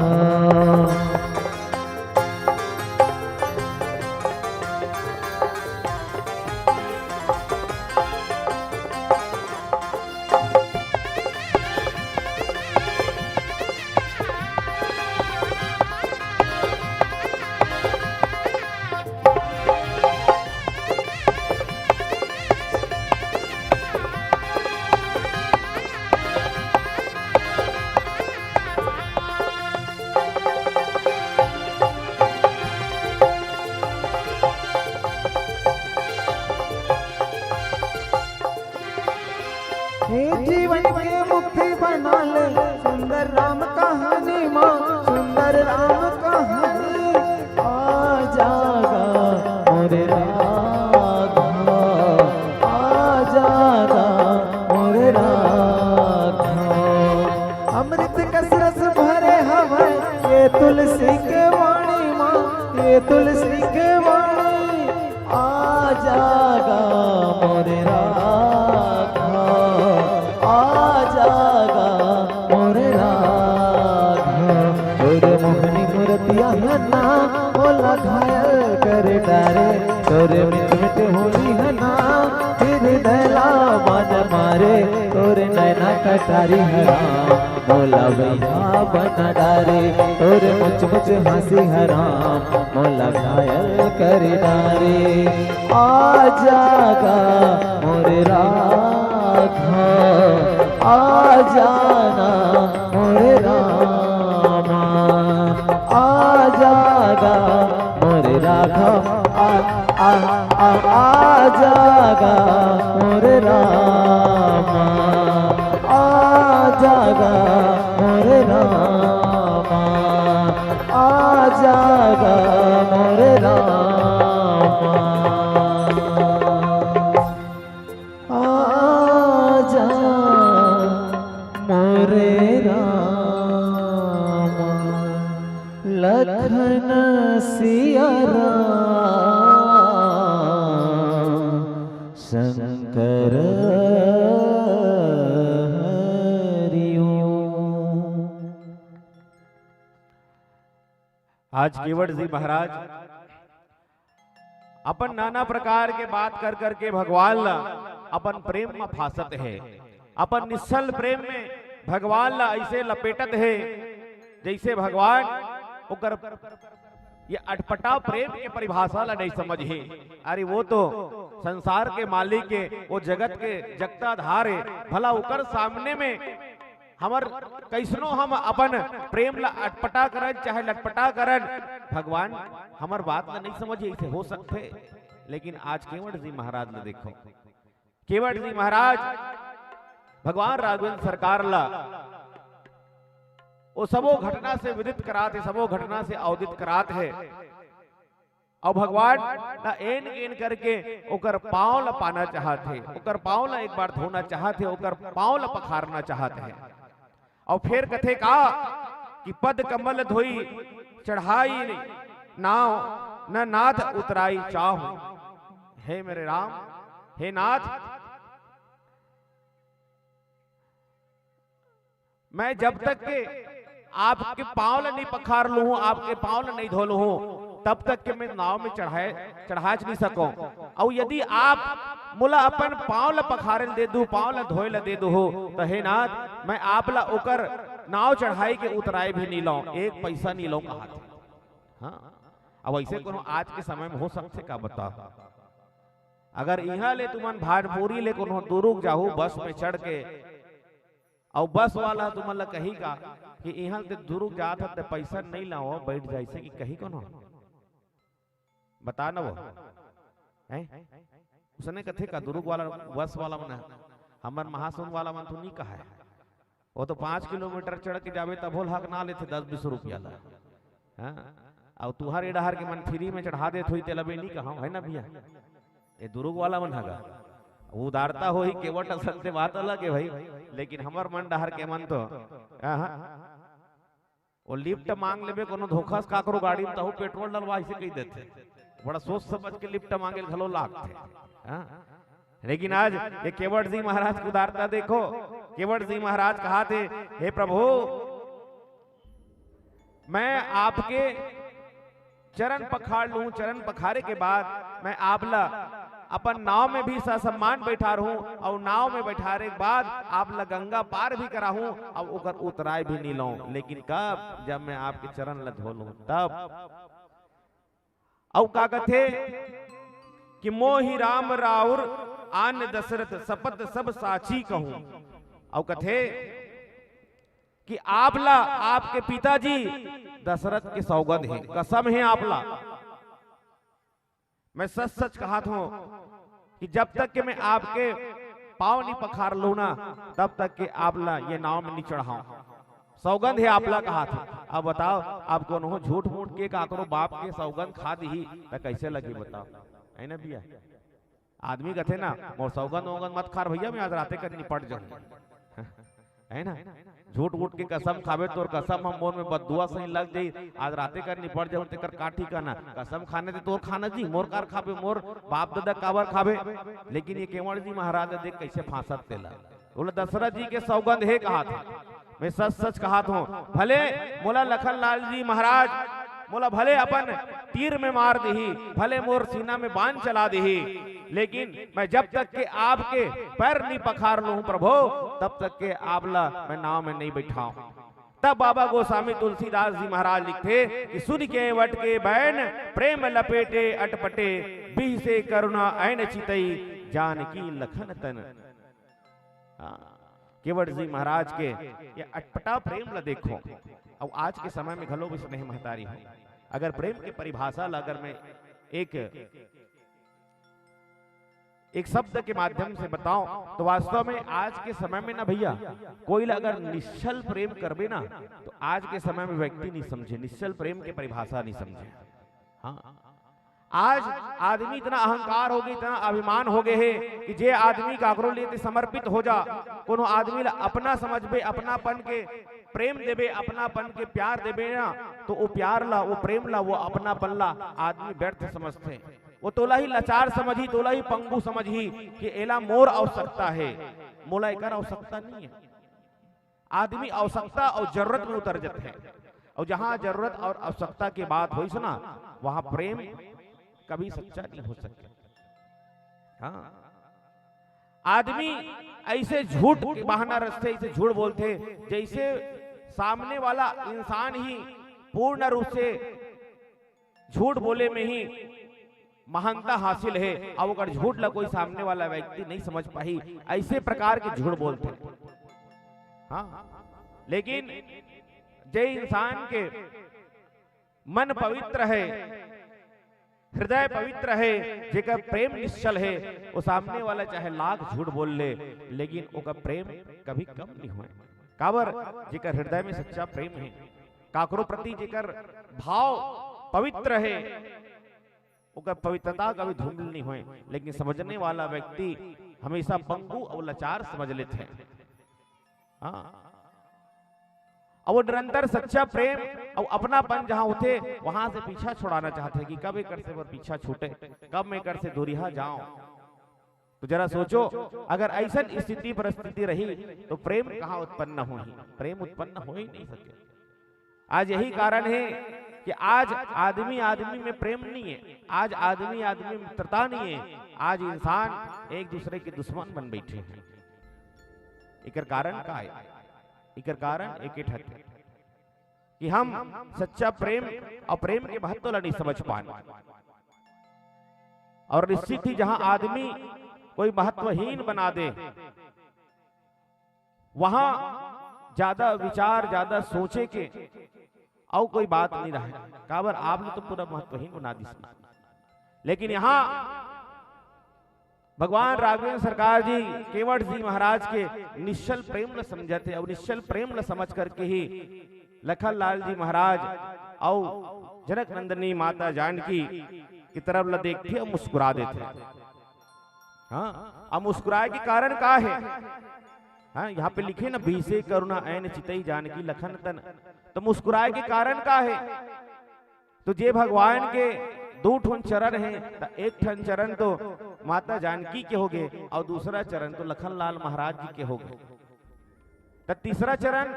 हे जीवन के मुक्ति बना ले, सुंदर राम कहानी माँ, सुंदर राम कहानी। आ जागा मोर राघा, आ जागा मोर राघा। अमृत कस रस भरे हवय ये तुलसी के वाणी माँ, ये तुलसी के वाणी। आ जागा मोर राघा, आ जागा मोर राघा। तोर मोहनी मूरतिया ह ना मोला घायल कर डारे, तोर मिठ मिठ बोली ह ना हृदय ला बांध मारे, तोर नैना कटारी ह ना मोला बइहा बना डारे, तोर मुच मुच हंसी ह ना मोला घायल कर डारे। आ जागा मोर राघा, आ जाना मोर रामा, आ जागा मोर राघा, आ, आ, आ, आ जागा मोर रामा, आ जागा मोर रामा, आ जागा मोर रामा। आ जा मोर रामा, लखन सिया राम शंकर हरि ओम। आज केवट जी महाराज अपन नाना प्रकार के बात कर करके भगवान ला अपन प्रेम म फांसत हे, अपन निश्छल प्रेम में भगवान ला ऐसे लपेटत हे, जैसे भगवान ओकर ये अटपटा प्रेम के परिभाषा ला नहीं समझ हे। अरे वो तो संसार के मालिक हे, वो जगत के जगताधार हे, भला ओकर सामने में हमर कैसनो हम अपन प्रेम ला अटपटा करन चाहे लटपटा करन, भगवान हमर बात ला नहीं समझे, इसे हो सकथे। लेकिन आज केवट जी महाराज ला देखो, केवट जी महाराज भगवान राघवेंद्र सरकार ला वो सबो घटना से विदित करात हे, सबो घटना से अवदित करात हे। अउ भगवान ला एन एन करके ओकर पाँव ला पाना चाहत हे, ओकर पाँव ला एक बार धोना चाहत हे, ओकर पाँव ला पखारना चाहत हे। अउ फेर कथे का कि पद कमल धोई चढ़ाई नाव, न नाथ उतराई चाहूं। हे मेरे राम, हे नाथ, मैं जब तक के आपके पाँव ला नहीं पखार लूहूँ, आपके पाँव ला नहीं धो लूहूँ, तब तक के मैं नाव में चढ़ाए, चढ़ाच नहीं सकूँ। अउ यदि आप मोला अपन पाँव ला पखारे ला दे दू, पाँव ला धोए ला दे दू हो, तो हे नाथ, मैं आप ला ओकर नाव चढ़ाई के उतराए भी नहीं लाऊं, एक पैसा नहीं लाऊं कहा था। हाँ, अब ऐसे कोनो आज के समय में हो सकथे का, बताओ? अगर इहाँ ले तुमन भानपुरी ले कोनो दुरुग जाहू बस में चढ़ के, अउ बस वाला तुमन ला कही का कि इहाँ ले दुरुग जात हस त पैसा नहीं लाओ, बैठ जा, ऐसे कि कही कोनो? बता न वो, हैं? उसने कथे का दुरुग वाला, बस वाला मन, हमर महासमुंद वाला मन तो नहीं कहा है। वो तो पाँच किलोमीटर चढ़ के जाबे तभो ल हक ना लेथे दस बीस रुपया ला। हाँ? अउ तुहर ए डहर के मन फ्री में चढ़ा देत होही, तेला बे नहीं कहा, है ना भैया? ये दुरुग वाला मन हगा। उदारता होही, केवट असन ते बात अलग है भाई, लेकिन हमर मन डहर के मन तो, हाँ, हाँ। वो लिफ्ट मांग लेबे कोनो धोखा से काकरो गाड़ी में, तहू पेट्रोल डलवा, ऐसे कही देथे। बड़ा सोच समझ के लिफ्ट मांगे घलो लागथे। हाँ? लेकिन आज ये केवट जी महाराज के उदारता देखो। केवट जी महाराज कहाथे, हे प्रभु, मैं आपके चरण पखार लूं, चरण पखारे के बाद मैं आप ला अपन नाव में भी ससम्मान बैठारहूं, अउ नाव में बैठारे के बाद आप ला गंगा पार भी कराहूं, अउ ओकर उतराय भी नहीं लूं। लेकिन कब? जब मैं आपके चरण ला धो लूं, तब। अउ का कथे कि मोहि राम राउर आन दशरथ, सपत सब साची कहूं। अउ कथे कि आप ला आपके पिताजी दशरथ के सौगंध हे, कसम हे आप ला। मैं सच सच कहत हूं कि जब तक के मैं आपके पाँव नहीं पखार लूं ना, तब तक के आप ला ये नाव में नहीं चढ़ाऊं। सौगंध हे आप ला कहत हूं। अब बताओ, अब कोनो झूठ मूठ के काकरो बाप के सौगंध खा दिही त कैसे लगी बताओ, है ना भैया? आदमी कथे ना, मोर सौगंध वौगंध मत खार भैया, मैं आज राते कर निपट जाऊं। है ना? झूठ वूठ के कसम खाबे, तोर कसम ह मोर में बददुआ सही लग जाई, आज राते कर निपट जाऊं, तेकर का ठिकाना? कसम खाने ते तोर खाना जी, मोर कार खाबे, मोर बाप दादा काबर खाबे? लेकिन ये केवट जी महाराज देख कैसे फांसत तेला। बोले, दशरथ जी के सौगंध हे कहत हे, मैं सच सच कहत हूं, भले मोला लखन लाल जी महाराज मोला भले अपन तीर में मार दिही, भले मोर सीना में बाण चला दिही, लेकिन मैं जब तक के आपके पैर नहीं पखार लूं प्रभु, तब तक के आप ला मैं नाव में नहीं बैठाऊं। तब बाबा गोस्वामी तुलसीदास जी महाराज लिखथे कि सुनि केवट के बैन प्रेम लपेटे अटपटे, बिहसे करुणा ऐन चितई जानकी लखन तन। हाँ, केवट जी महाराज के ये अटपटा प्रेम ला देखो। अब आज के समय में घलो भी स्नेह महतारी हो, अगर प्रेम के परिभाषा ला अगर मैं एक, एक शब्द के माध्यम से बताऊं, तो वास्तव में आज के समय में ना भैया, कोई ला अगर निश्छल प्रेम करबे ना, तो आज के समय में व्यक्ति नहीं समझे, निश्छल प्रेम के परिभाषा नहीं समझे। हाँ, आज आदमी इतना अहंकार हो गए, इतना अभिमान हो गए है कि जे आदमी काकरो लिए ते समर्पित हो जा, कोनो आदमी ला अपना समझबे, अपनापन के प्रेम देबे, अपनापन के प्यार देबे ना, तो वो प्यार ला, वो प्रेम ला, वो अपनापन ला आदमी व्यर्थ समझथे। वो तोला ही लाचार समझही, तोला ही पंगु समझही कि एला मोर आवश्यकता है, मोला एकर आवश्यकता नहीं है। आदमी आवश्यकता और जरूरत में उतर जाते हैं, और जहां जरूरत और आवश्यकता की बात होइस ना, वहां प्रेम कभी सच्चा नहीं हो सकता। हाँ, आदमी ऐसे झूठ के बहाना रचथे, ऐसे झूठ बोलथे, जैसे सामने वाला इंसान ही पूर्ण रूप से झूठ बोले में ही महानता हासिल है, अब ओकर झूठ ला कोई सामने वाला व्यक्ति नहीं समझ पाही, ऐसे प्रकार के झूठ बोलथे। हाँ, लेकिन जे इंसान के मन पवित्र है, हृदय पवित्र है, जेकर प्रेम निश्चल है, वो सामने वाला चाहे लाख झूठ बोल ले, लेकिन ओकर प्रेम कभी कम नहीं होए। काबर? जेकर हृदय में सच्चा प्रेम है, काकरो प्रति जेकर भाव पवित्र है, ओकर पवित्रता कभी धूमिल नहीं होए। लेकिन समझने वाला व्यक्ति हमेशा पंगु और लाचार समझ लेथे। हाँ, और वो निरंतर सच्चा प्रेम और अपनापन जहां होथे, वहां से पीछा छुड़ाना चाहथे कि कब एकर से मोर पीछा छूटे, कब मैं एकर से दूरिहा जाऊं। तो जरा सोचो, अगर ऐसन स्थिति परिस्थिति रही, तो प्रेम कहां उत्पन्न होही? प्रेम उत्पन्न हो ही नहीं सके। आज यही कारण है कि आज आदमी आदमी में प्रेम नहीं है, आज आदमी आदमी में मित्रता नहीं है, आज इंसान एक दूसरे के दुश्मन बन बैठे हैं। एकर कारण का है? एकर कारण एके ठक है कि हम सच्चा प्रेम और प्रेम के महत्व ला नहीं समझ पान। और निश्चित ही जहां आदमी कोई महत्वहीन बना दे, वहां ज्यादा विचार, ज्यादा सोचे के अउ कोई बात नहीं रहे। काबर? आप लोग तो पूरा महत्वहीन बना दिस। लेकिन यहां भगवान राघवेंद्र सरकार जी केवट जी महाराज के निश्चल प्रेम ल समझत हे, अउ निश्चल प्रेम ल समझ करके ही लखन लाल जी महाराज अउ जनक नंदिनी माता जानकी की तरफ ल देखथे अउ मुस्कुरा देथे। हाँ, अब मुस्कुराए के कारण का हे? हाँ, यहाँ पे लिखे ना, "बीसे करुणा ऐन चितई जानकी लखन तन", तो मुस्कुराए के कारण का हे? तो जे भगवान के दू ठन चरण हे, त एक ठन चरण तो माता जानकी के होगे अउ दूसरा चरण तो लखन लाल महाराज जी के होगे। त तीसरा चरण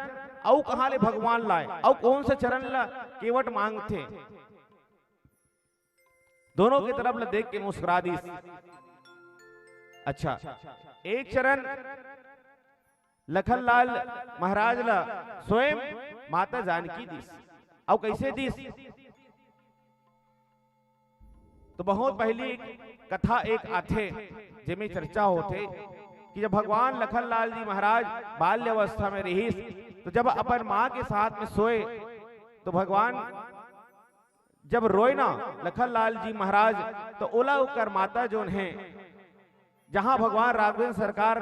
अउ कहाँ ले भगवान लाए, अउ कौन सा चरण ला केवट मांगथे? दोनों के तरफ ला देख के मुस्कुरा दिस। अच्छा, एक चरण लखन लाल महाराज ला स्वयं माता जानकी दिस। अउ कैसे दिस? तो बहुत पहली कथा एक आथे, जेमे चर्चा होथे कि जब भगवान लखन लाल जी महाराज बाल्य अवस्था में रहिस, तो जब अपन माँ के साथ में सोए, तो भगवान जब रोए ना लखन लाल जी महाराज, तो ओला ओकर माता जोन हे, जहाँ भगवान राघवेंद्र सरकार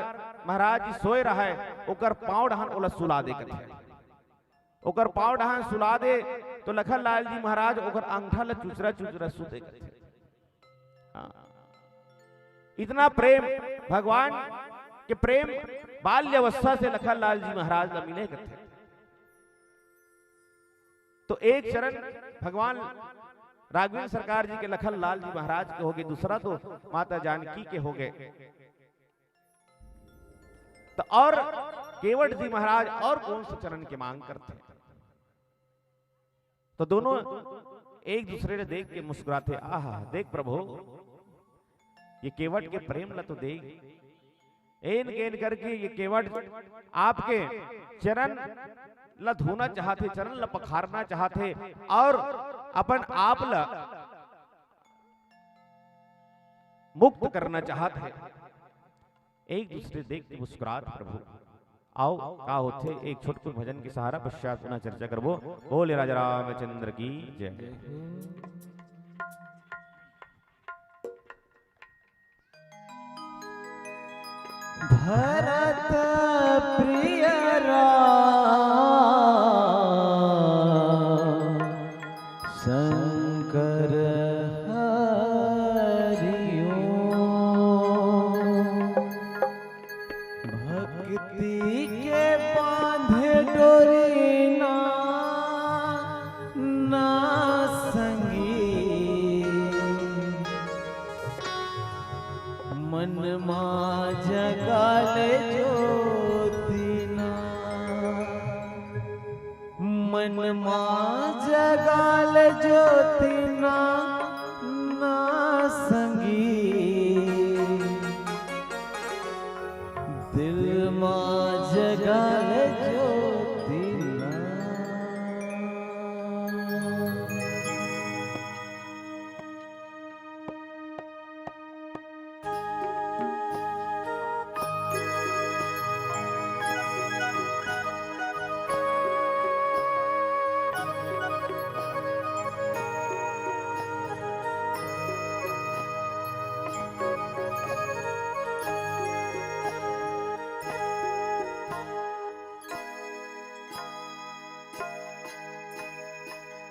महाराज जी सोए रहय, ओकर पाँव डहान ओला सुला दे कथे। ओकर पाँव डहान सुला दे, तो लखन लाल जी महाराज ओकर अंगठा ल चुचरा चुचरा सुते कथे। हाँ। इतना प्रेम, भगवान के प्रेम बाल्य अवस्था से लखन लाल जी महाराज ल मिले कथे। तो एक चरण भगवान राघवेंद्र सरकार जी के लखन लाल जी महाराज के होगे, दूसरा तो माता जानकी के होगे। तो और केवट जी महाराज और कौन से चरण के मांग करथे? तो दोनों एक दूसरे ले देख के मुस्कुराथे। आहा, देख प्रभु, ये केवट के प्रेम ला तो देख। एन गेन करके ये केवट आपके चरण ला धोना चाहथे, चरण ला पखारना चाहथे और अपन आप ला मुक्त करना चाहथे। एक दूसरे देख के मुस्कुरात प्रभु। आओ, का होथे, एक छोटकुन भजन के सहारा, पश्चात पुनः चर्चा करबो। बोले राजा रामचंद्र की जय। भरत प्रिय राम शंकर हरि ओम। भक्ति के बांधे डोरी ना, ना संगी। मन मा जगाले ज्योति ना, मन मा जगाले ज्योति ना, ना संगी। दिल मा जगाले ज्योति ना।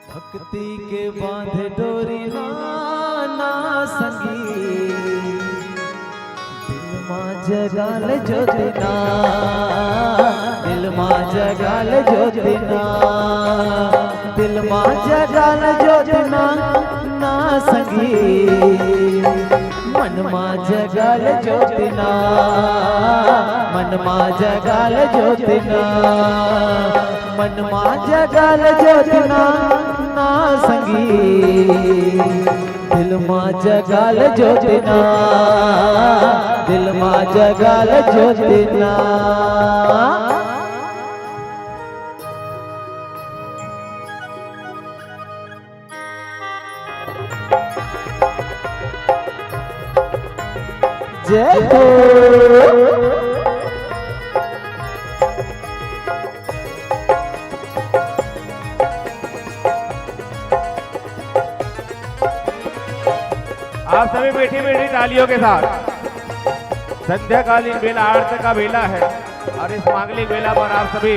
भक्ति के बांध डोरी ना, ना संगी। दिल मा जगाले ज्योति ना, दिल मा जगाले ज्योति ना, दिल मा जगाले ज्योति ना, ना संगी। मन मा जगाले ज्योति ना, मन मा जगाले ज्योति ना, मन मा जगाले ज्योति ना, ना संगी। दिल मा जगाले ज्योति ना, दिल मा जगाले ज्योति ना। जय हो। आप सभी मीठी मीठी तालियों के साथ। संध्याकालीन बेला आरती का बेला है और इस मांगलिक बेला पर आप सभी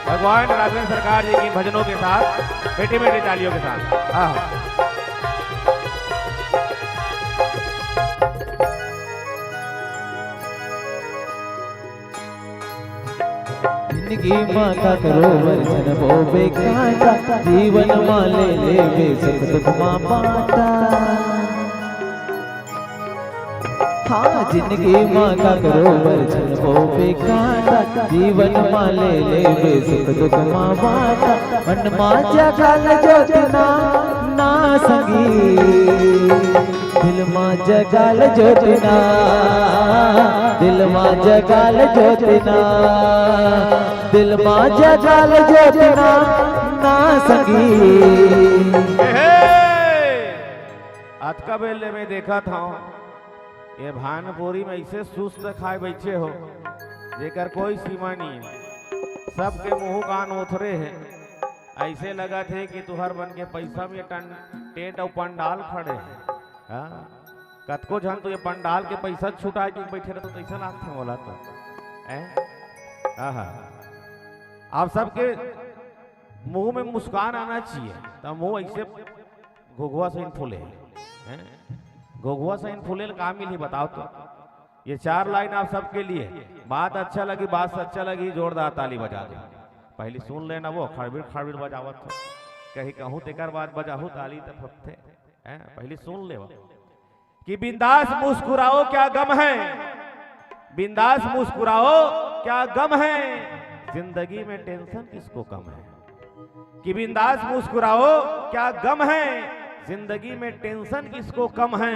भगवान राघवेंद्र सरकार जी के भजनों के साथ मीठी मीठी तालियों के साथ, हाँ। जिंदगी मा काकरो बर झन बोबे कांटा, जीवन मा ले लेबे सुख दुख मा बांटा। हाँ, जिंदगी मा काकरो बर झन बोबे कांटा, जीवन मा ले लेबे सुख दुख मा बांटा। मन मा जगा ल जोत ना, ना संगी, दिल मा जगा ल जोत ना, दिल मा जगा ल जोत ना, दिल मा जगा ल जोत ना, ना संगी। हे, हे! अतका बेर ले मैं देखत हंव, ये भानपुरी में ऐसे सुस्त खाए बैठे हो, जेकर कोई सीमा नहीं है। सबके मुंह कान ओथरे है। ऐसे लगत हे कि तुहर मन के पैसा में टन-, टेंट अउ पंडाल खड़े हे। हाँ? कतको झन तो ये पंडाल के पैसा छुटा के बैठे रहते, तो ऐसा लागथे मोला तो। हैं? आहा। आप सबके मुंह में मुस्कान आना चाहिए, तो मुंह ऐसे घुघुआ सही फूले, हैं? घुघुआ सही फूले ल का मिलही बताओ तो? ये चार लाइन आप सबके लिए। बात अच्छा लगी, बात सच्चा लगी, जोरदार ताली बजा दो। पहली सुन लेना, वो खड़बिड़ खड़बिड़ बजावत हो, कहीं कहूँ तेकर बाद बजाहू ताली त फपथे, हैं? पहली सुन ले कि बिंदास मुस्कुराओ क्या गम है, बिंदास मुस्कुराओ क्या गम है, जिंदगी में टेंशन किसको कम है। कि बिंदास मुस्कुराओ क्या गम है, जिंदगी में टेंशन किसको कम है।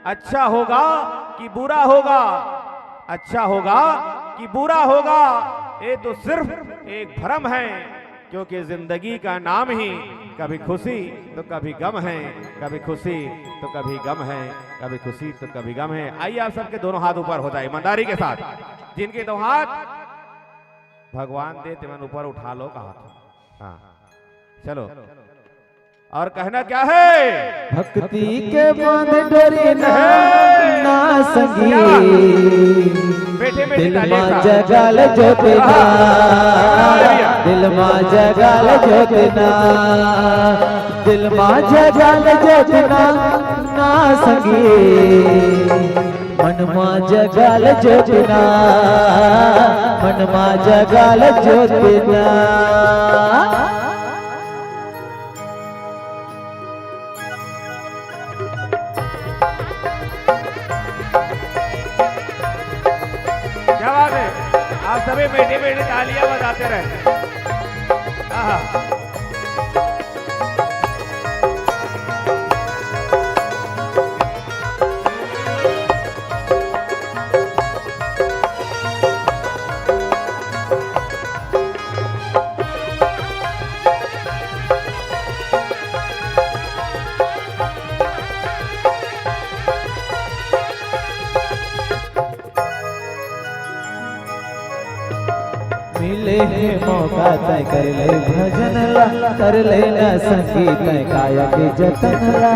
अच्छा होगा कि बुरा होगा, अच्छा होगा कि बुरा होगा, ये तो सिर्फ एक भ्रम है, क्योंकि जिंदगी का नाम ही कभी खुशी तो कभी गम है, कभी खुशी तो कभी गम है, कभी खुशी तो कभी गम है। आइए, आप सबके दोनों हाथ ऊपर हो जाए ईमानदारी के साथ। जिनके दो हाथ भगवान दे, तेमन ऊपर उठा लो, कहा था। हाँ, चलो। और कहना क्या है? भक्ति के बांध डोरी ना, ना संगी। क्या बात? मीठी मीठी दिल ताली मा का। जगा ल जोत ना, हाँ, भैया। दिल मा जगा ल जोत ना, दिल मा जगा ल जोत ना, ना संगी। मन मा जगा ल जोत ना, मन मा जगा ल जोत ना। क्या बात है, आप सभी मीठी मीठी तालियां बजाते रहे। आहा। मिले हे मौका तैं कर ले भजन ला, कर ले ना संगी तैं काया के जतन ला।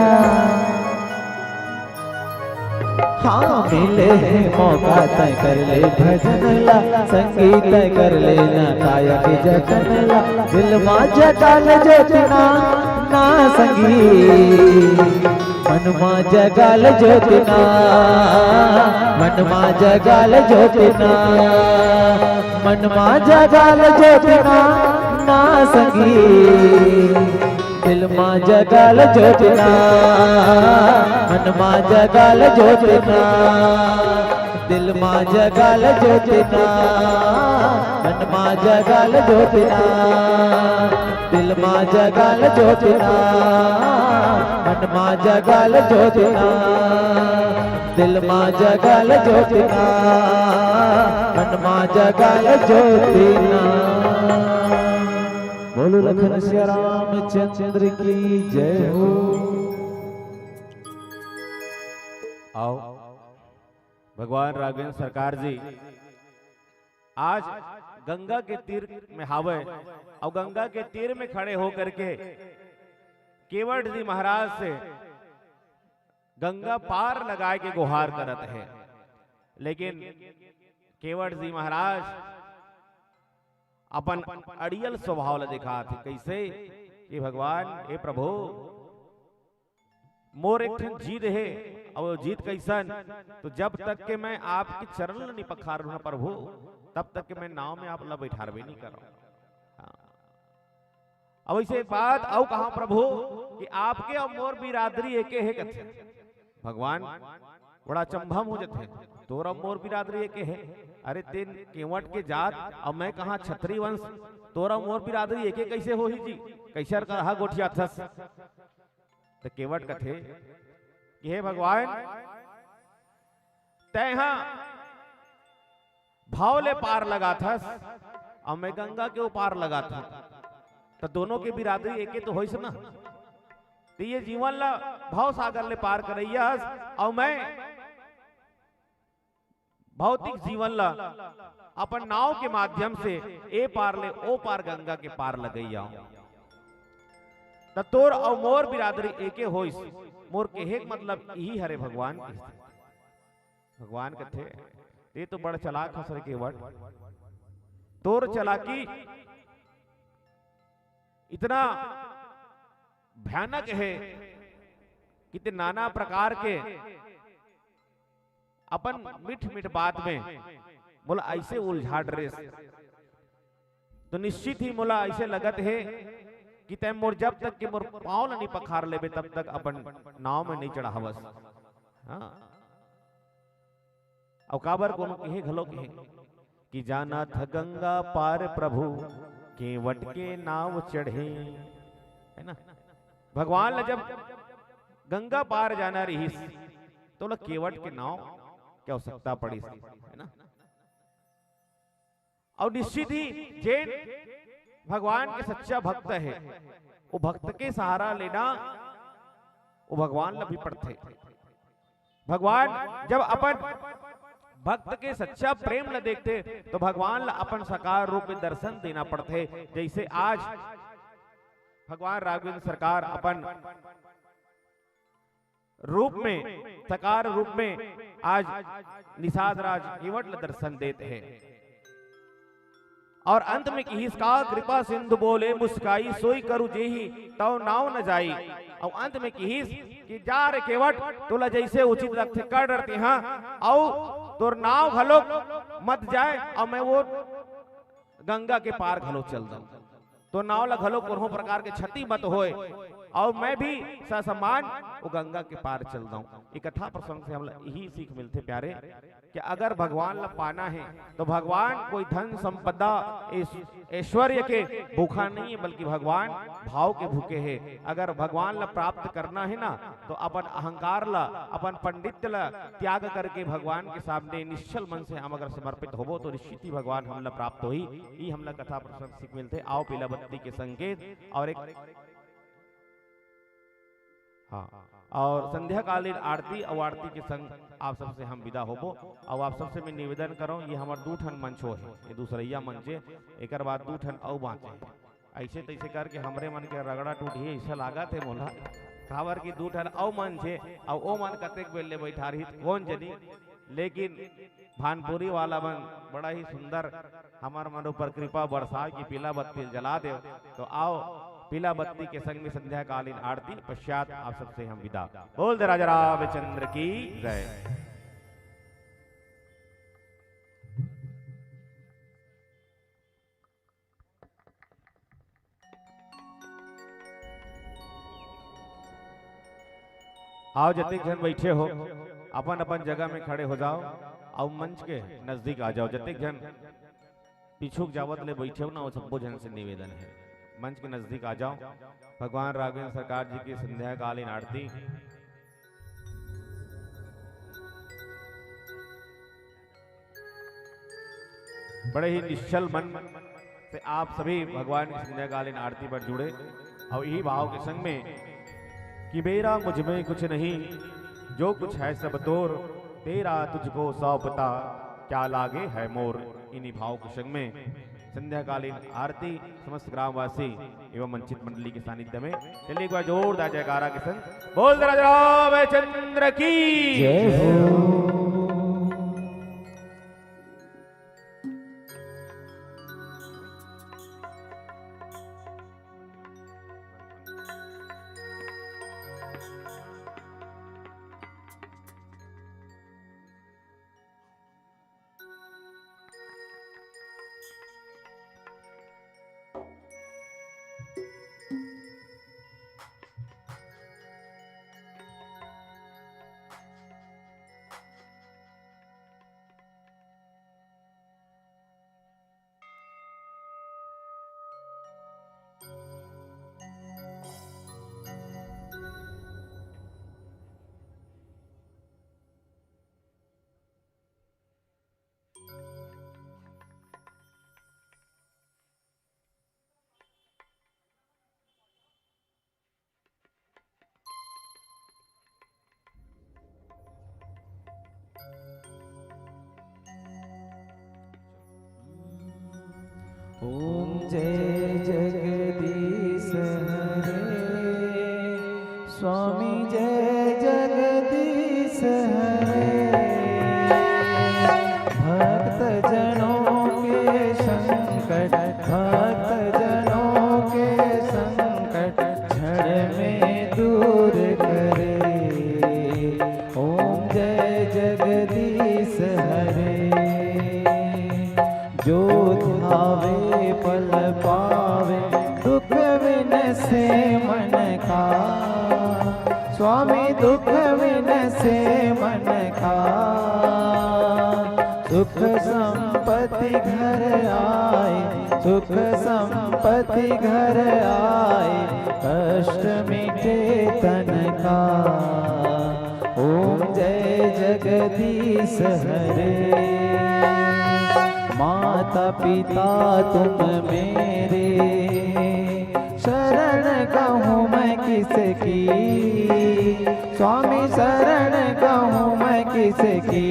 हाँ, मिले हे मौका तैं कर ले भजन ला, संगी तैं कर ले ना काया के जतन ला। दिल मा जगा ल जोत ना, ना संगी। मन मा जगा ल जोत ना, मन मा जगा ल जोत ना, मन मा जगा ल जोत ना, ना संगी। दिल मा जगा ल जोत ना, मन मा जगा ल जोत ना। दिल मा जगा ल जोत ना, मन मा जगा ल जोत ना, दिल मा जगा ल जोत ना, मन मा जगा ल जोत ना, दिल मा जगा ल जोत ना, मन मा जगा ल जोत ना। बोलो लखन सिया रामचंद्र की जय हो। आओ। भगवान राघवेंद्र सरकार जी आज गंगा के तीर में हावे अउ गंगा के तीर में खड़े होकर के केवट जी महाराज से गंगा पार लगाए के गुहार करत हे। लेकिन केवट जी महाराज अपन अड़ियल स्वभाव ला दिखात हे। कइसे? कि भगवान, हे प्रभु, मोर एक ठन जिद हे, अउ वो जिद कइसन? तो जब तक के मैं आपके चरण ल नइ पखारहूं ना प्रभु, तब तक के मैं नाव में आप ला बइठारबे नइ करंव। हाँ। अब अइसे एक बात अउ कहा प्रभु कि आपके अउ मोर बिरादरी एके हे कथे। भगवान बड़ा अचंभा म हो जथे, तोर अउ मोर बिरादरी एके हे। अरे तें केवट के जात अउ मैं कहा छत्री वंश, तोर अउ मोर बिरादरी एके कइसे होही जी? कइसे कहा गोठियाथस? त केवट कथे कि हे भगवान, तैं हा भाव ले पार लगाथस अउ मैं गंगा के ओ पार लगाथंव, त दोनों के बिरादरी एके तो होइस ना। त ये जीवन ला भाव सागर ले पार करइया हस अउ मैं भौतिक जीवन ला अपन नाव के माध्यम से ए पार ले ओ पार गंगा के पार लगइया हंव। त तोर अउ मोर बिरादरी एके होइस। मोर कहे के मतलब इही हरे भगवान। भगवान कथे, "तें तो बड़ चालाक हस रे केवट, तोर चालाकी इतना भयानक हे कि तें नाना प्रकार के अपन मीठ मीठ बात में मोला अइसे उलझा डरेस, तो निश्चित ही मोला अइसे लगत हे कि तैं मोर, जब तक के मोर पांव ला नइ पखार लेबे, तब तक अपन नाव में नइ चढ़ावस।" हाँ। अउ काबर कोनो कहे घलो कहे कि "जानत ह गंगा पार प्रभु, केवट के नाव चढ़े", हे ना? भगवान ला जब गंगा पार जाना रहिस, त ओला केवट के नाव के आवश्यकता पड़िस, हे ना? अउ निश्चित ही जेन भगवान के सच्चा भक्त हे, ओ भक्त के सहारा लेना ओ भगवान ला भी पड़थे। भगवान जब अपन भक्त के सच्चा प्रेम ला देखथे, तो भगवान ला अपन साकार रूप में दर्शन देना पड़थे। जइसे आज भगवान राघवेंद्र सरकार अपन रूप में, साकार रूप में आज निषाद राज केवट ला दर्शन देत हे। अउ अंत में किहिस का, "कृपा सिंधु बोले मुस्काई, सोई करू जेहि तव नाव न जाई।" अउ अंत में किहिस कि "जा रे केवट, तोला जइसे उचित लगथे कर डरते, हाँ, अउ तोर नाव घलोक मत जाए, अउ मैं ओ गंगा के पार घलो चल दंव।" तो नाव ला घलो कोनो प्रकार के क्षति मत होय, अउ मैं भी ससम्मान ओ गंगा के पार चल दंव। ए कथा प्रसंग से हमला इही सीख मिलथे प्यारे, कि अगर भगवान ला पाना हे, तो भगवान कोई धन संपदा, ऐस-, ऐश्वर्य के भूखा नहीं हे, बल्कि भगवान भाव के भूखे हे। अगर भगवान ला प्राप्त करना हे ना, तो अपन अहंकार ला, अपन पंडित ला त्याग करके भगवान के सामने निश्चल मन से हम अगर समर्पित होबो, तो निश्चित ही भगवान हमला प्राप्त होही। ई हमला कथा प्रसंग सीख मिलथे। आओ पीला बत्ती के संकेत अउ एक, हाँ, अउ संध्याकालीन आरती अउ आरती के संग आप सबसे हम विदा होबो। अउ आप सबसे मैं निवेदन करंव, ये हमर दू ठन मंच हे, ये दूसरइया मंच हे, एकर बाद दू ठन अउ बांचे हे। अइसे तइसे करके हमरे मन के रगड़ा टूटही, अइसे लागत हे मोला, काबर कि दू ठन अउ मंच हे, अउ ओ मन कतेक बेर ले बइठारही, कोन जनी। लेकिन भानपुरी वाला मन बड़ा ही सुंदर हमर मन ऊपर कृपा बरसाय कि पीला बत्ती जला देव। तो आओ, पीला बत्ती के संग में संध्याकालीन आरती पश्चात आप सबसे हम विदा। बोल दे राजा रामचंद्र की जय। आओ, जतेक झन बइठे हो, अपन-अपन जगह में खड़े हो जाओ अउ मंच के नजदीक आ जाओ। जतेक झन पीछू के जावत ले बइठे हो ना, वो सब्बो झन से निवेदन हे, मंच के नजदीक आ जाओ। भगवान राघवेंद्र सरकार जी की संध्याकालीन आरती बड़े ही निश्चल मन से आप सभी भगवान की संध्याकालीन आरती पर जुड़े अउ इही भाव के संग में कि "मेरा मुझ में कुछ नहीं, जो कुछ है सब तोर, तेरा तुझको सौंपता, क्या लागे है मोर।" इन्हीं भाव के संग में संध्याकालीन आरती समस्त ग्रामवासी एवं मंचित मंडली के सानिध्य में। चलिए, एक बार जोरदार जयकारा के संग बोल दे राजा रामचंद्र की जय हो। ओम जय जगदीश हरे, स्वामी जय जगदीश हरे। भक्त जनों के संकट, भक्त जनों के संकट क्षण में दूर करे। ओम जय जगदीश हरे। जो ध्यावे पल पावे, दुख विनसे मन का। स्वामी दुख विनसे मन का। सुख संपत्ति घर आए, सुख संपत्ति घर आए, कष्ट मिटे तन का। ओम जय जगदीश हरे। माता पिता तुम मेरे, शरण कहूँ मैं किसकी। स्वामी शरण कहूँ मैं किसकी।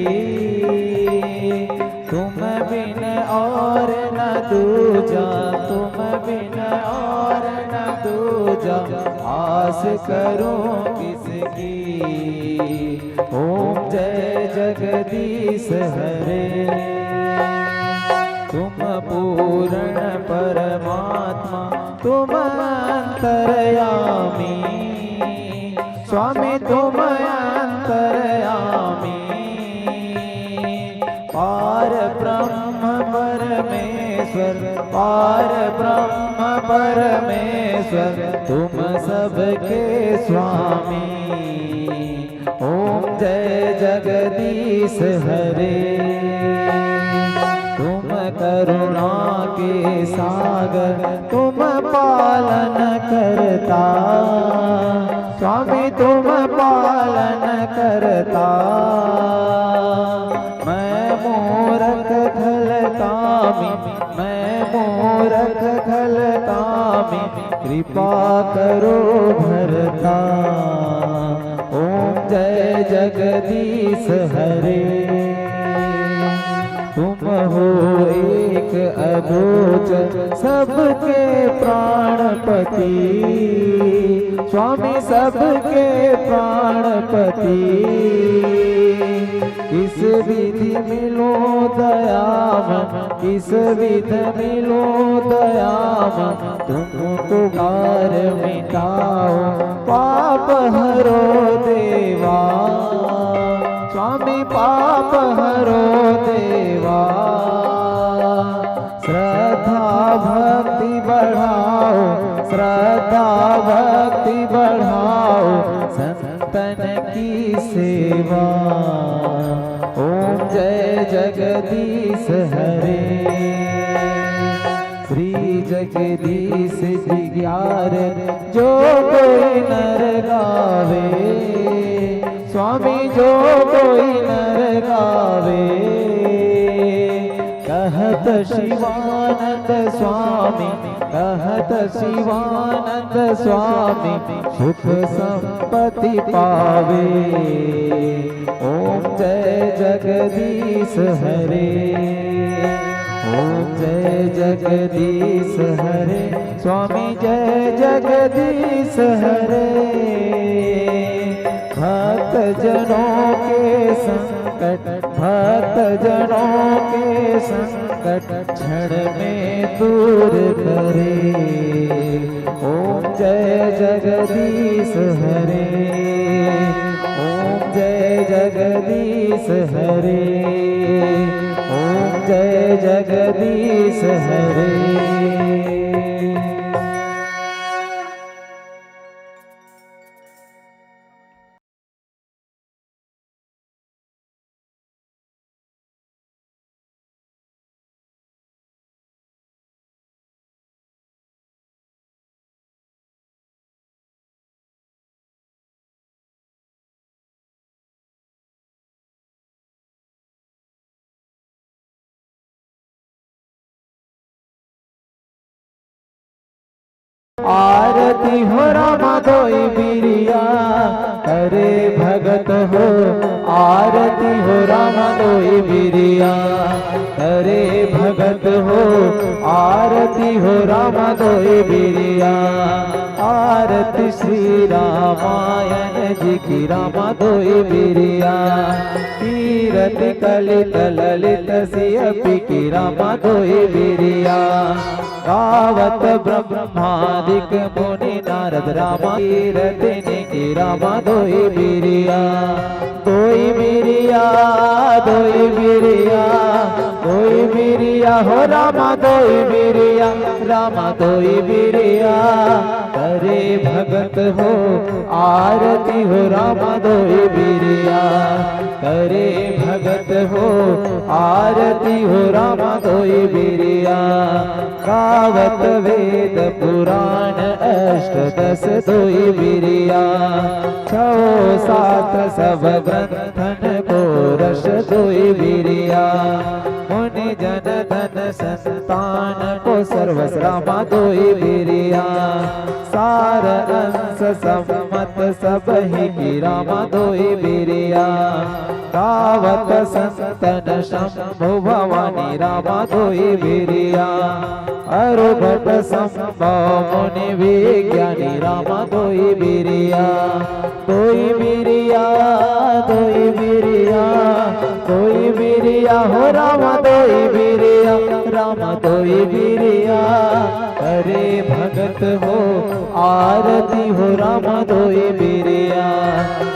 तुम बिन और न दूजा, तुम बिन और न दूजा, आस करूं किसकी। ओम जय जगदीश हरे। तुम पूर्ण परमात्मा, तुम अंतर्यामी। स्वामी तुम अंतर्यामी। पार ब्रह्म परमेश्वर, पार ब्रह्म परमेश्वर, तुम सबके स्वामी। ओम जय जगदीश हरे। तुम करुणा के सागर, तुम पालन करता। स्वामी तुम पालन करता। मैं मूरख खल कामी, मैं मूरख खल कामी, कृपा करो भरता। ओम जय जगदीश हरे। तुम हो एक अगोचर सबके प्राणपति, स्वामी सबके प्राणपति। किस विधि मिलूं दयामय, किस विधि मिलूं दयामय, तुम पुकार मिटाओ पाप हरो देवा। स्वामी पाप हरो देवा। श्रद्धा भक्ति बढ़ाओ, श्रद्धा भक्ति बढ़ाओ, संतन की सेवा। ओम जय जगदीश हरे। श्री जगदीश जी ग्यारह जो कोई नर गावे, स्वामी जो कोई नर गावे। कहत शिवानंद स्वामी, कहत शिवानंद स्वामी, सुख संपत्ति पावे। ओम जय जगदीश हरे, ओम जय जगदीश हरे, स्वामी जय जगदीश हरे। भक्त जनों के संकट, भक्त जनों के संकट क्षण में दूर करे। ओम जय जगदीश हरे, ओम जय जगदीश हरे, ओम जय जगदीश हरे। आरती हो रामा दोई बिरिया, करे भगत हो। आरती आरती हो रामा दोई बिरिया, करे भगत हो आरती हो रामा दोई बिरिया। आरती श्री रामायण जी की रामा दोई बिरिया, कीरति कलित ललित सियपि की रामा दोई बिरिया। गावत ब्रह्मादिक मुनि नारद रामा, कीरति की रामा दोई बिरिया। दोई बिरिया, दोई बिरिया, दोई बिरिया हो रामा दोई बिरिया, रामा दोई बिरिया। करे भगत हो आरती हो रामा दोई बिरिया, करे भगत हो आरती हो रामा दोई बिरिया। गावत वेद पुराण अष्ट दस दोई बिरिया, छो सात सब ग्रंथन को रस दोई बिरिया। मुनि जन धन संतान को सर्वस रामा दोई बिरिया। सार अंश सम्मत सब ही की रामा दोई बिरिया। गावत संतन शंभु भवानी रामा दोई बिरिया। अरुभट संभव मुनि विज्ञानी रामा दोई बिरिया। दोई बिरिया, दोई बिरिया, दोई बिरिया हो रामा दोई बिरिया, रामा दोई बिरिया। करे भगत हो आरती हो रामा दोई बिरिया,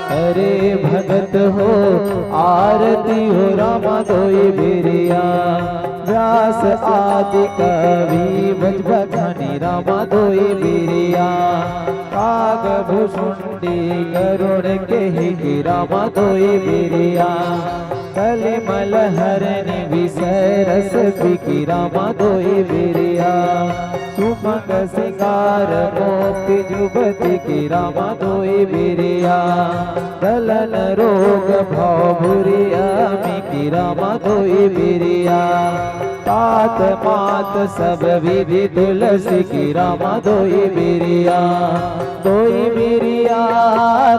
करे भगत हो आरती हो रामा दोई बिरिया। व्यास आदि कवि बजबखानी रामा दोई बिरिया। काग भुसुंडी गरुड़ के ही की रामा दोई बिरिया। कलिमल हरनि विषय रस बिकी रामा दोई बिरिया। सुमंग सिंगार मोती जुबती की रामा दोई बिरिया। दलन रोग भव भुरिया मिकी रामा दोई बिरिया। तात मात सब विधि तुलसी की रामा दोई बिरिया। दोई बिरिया,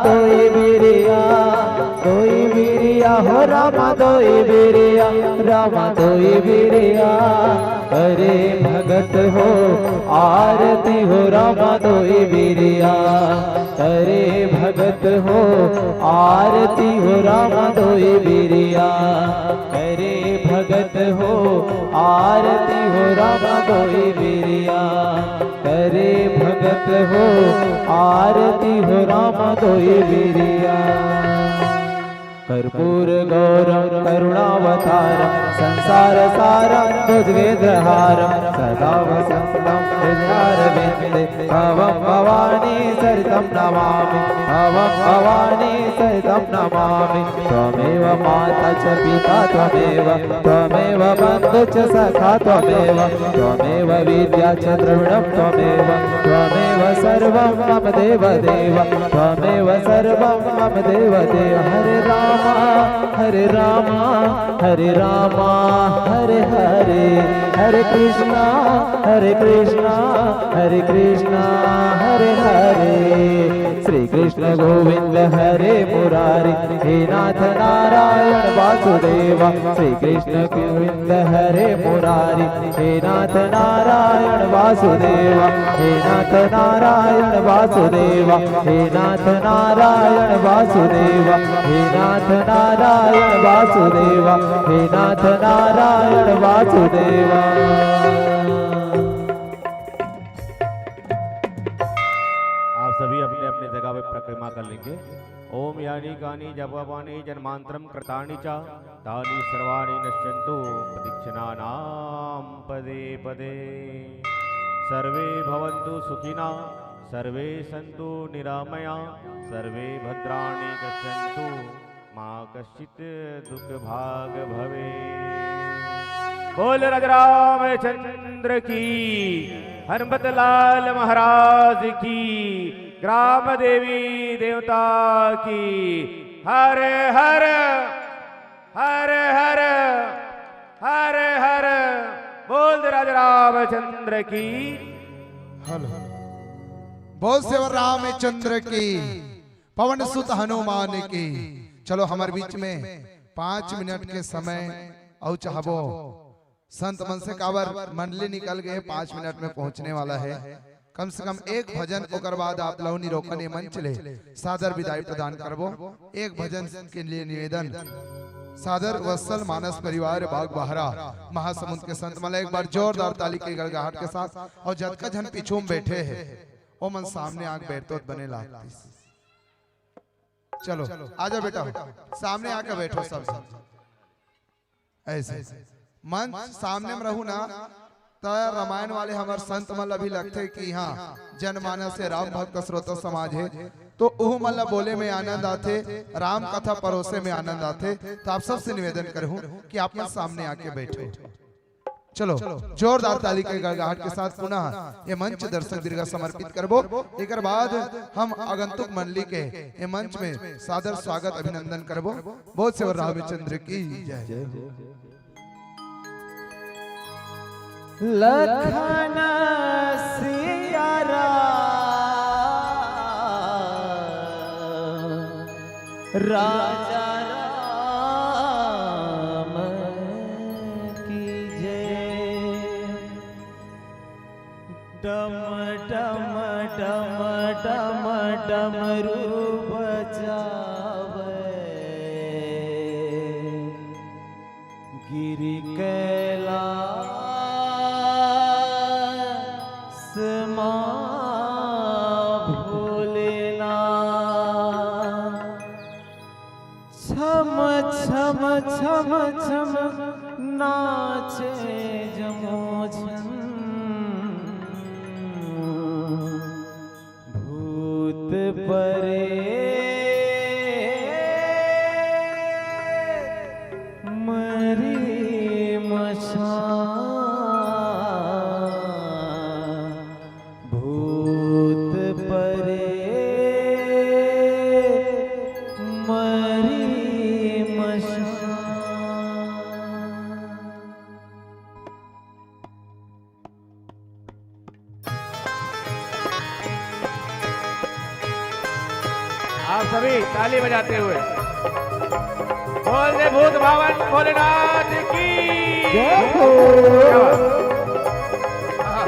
दोई बिरिया, दोई बिरिया हो रामा दोई बिरिया, रामा दोई बिरिया। करे भगत हो आरती हो रामा दोई बिरिया, करे भगत हो आरती हो रामा दोई बिरिया। करे भगत हो आरती हो रामा दोई बिरिया, करे भगत हो आरती हो रामा दोई बिरिया। कर्पूर गौरम करुणावतारम संसार सारम भुजगेंद्रहारम सदा वसंतम हृदयारविंदे भवम भवानी सहितं नमामि, भवम भवानी सहितं नमामि। त्वमेव माता च पिता त्वमेव, त्वमेव बंधु च सखा त्वमेव, त्वमेव विद्या च द्रविणं त्वमेव, त्वमेव सर्वं मम देव देव, त्वमेव सर्वं मम देव देव। हरे रामा, हरे रामा, हरे रामा, हरे हरे, हरे कृष्णा, हरे कृष्णा, हरे कृष्णा, हरे हरे। श्री कृष्ण गोविंद हरे मुरारी, हे नाथ नारायण वासुदेवा। श्री कृष्ण गोविंद हरे मुरारी, हे नाथ नारायण वासुदेवा। हे नाथ नारायण वासुदेवा, हे नाथ नारायण वासुदेवा, हे नाथ नारायण वासुदेवा, हे नाथ नारायण वासुदेवा। आप सभी अपने अपने जगह पे परिक्रमा कर लेंगे। ओम यानी कानी जपमानी जन्मांतरम कृतानि च तानि सर्वाणि नश्यंतु प्रदक्षिणानाम पदे पदे। सर्वे भवंतु सुखिना, सर्वे संतु निरामया, सर्वे भद्राणि पश्यंतु, माँ कश्चित दुख भाग भवे। बोल राजा रामचंद्र की, हनुमत लाल महाराज की, ग्राम देवी देवता की। हर हर, हर हर, हर हर। बोल राजा रामचंद्र की। हेलो, बोल सेवा रामचंद्र की, पवन सुत हनुमान की। चलो हमारे बीच में पाँच मिनट के समय अउ चाहबो संत मन से, काबर मंडली निकल गए, पाँच मिनट में पहुंचने वाला है। कम से कम एक भजन, ओकर बाद आप लहू निरोकन ये मंच ले सादर विदाई प्रदान करबो। एक भजन के लिए निवेदन, सादर वत्सल मानस परिवार बाग बहरा महासमुंद के संत मन ला एक बार जोरदार ताली के गड़गड़ाहट के साथ, अउ जतका झन पीछू में बैठे हे, ओ मन सामने आके बैठतो त बने लागतिस। चलो, आजा बेटा, सामने आके बैठो सब। ऐसे मंच सामने में रहू ना, त रामायण वाले हमर संत मन ला भी लगथे कि हाँ, जनमानस से राम भक्त श्रोता समाज है, तो उहू मन ला बोले में आनंद आथे, राम कथा परोसे में आनंद आथे। तो आप सबसे निवेदन करहूँ कि आप मन सामने आके बैठो। चलो, जोरदार ताली के गड़गड़ाहट के साथ पुनः ये मंच दर्शक दीर्घा समर्पित करबो। एकर बाद हम आगंतुक मंडली के ये मंच में सादर स्वागत अभिनंदन करबो। बहुत से रामचंद्र की जय। लखन सिया राम, राजा राम की जय। डम डम डम डम डमरू बजावे, गिरि कैलास मा भोलेनाथ। छम छम छम छम नाचे जमोछम, भूत परेत मरी मसान, भूत परेत मरी मसान। आप सभी ताली बजाते हुए बोल दे भूत भावन भोलेनाथ की। जय हो। क्या बात। आहा।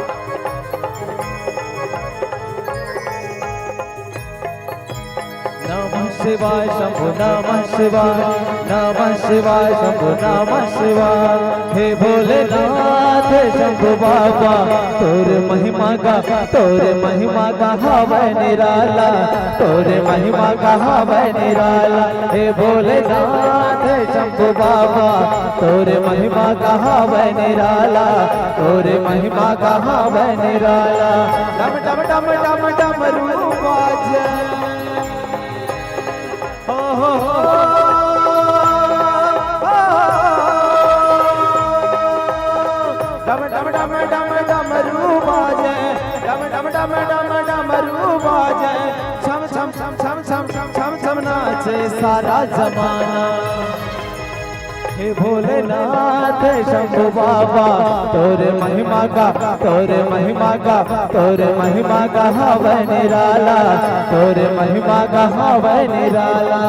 नमः शिवाय शंभु नमः शिवाय, नमः शिवाय शंभु नमः शिवाय। हे भोलेनाथ हे शंभु बाबा, तोर महिमा गा, तोर महिमा गा हावय निराला, तोर महिमा गा हावय निराला। हे भोलेनाथ हे शंभु बाबा, तोर महिमा गा हावय निराला, तोर महिमा गा हावय निराला। डम डम डम डम डमरू बाजे। हो, हो, हो। डम, डम, डम, डम, डमरू बाजे। डम, डम, डम, डम, डमरू बाजे। छम, छम, छम, छम नाचे सारा जमाना। हे भोलेनाथ शंभु बाबा, तोर महिमा गा, तोर महिमा गा, तोर महिमा गा हावय निराला, तोर महिमा गा हावय निराला।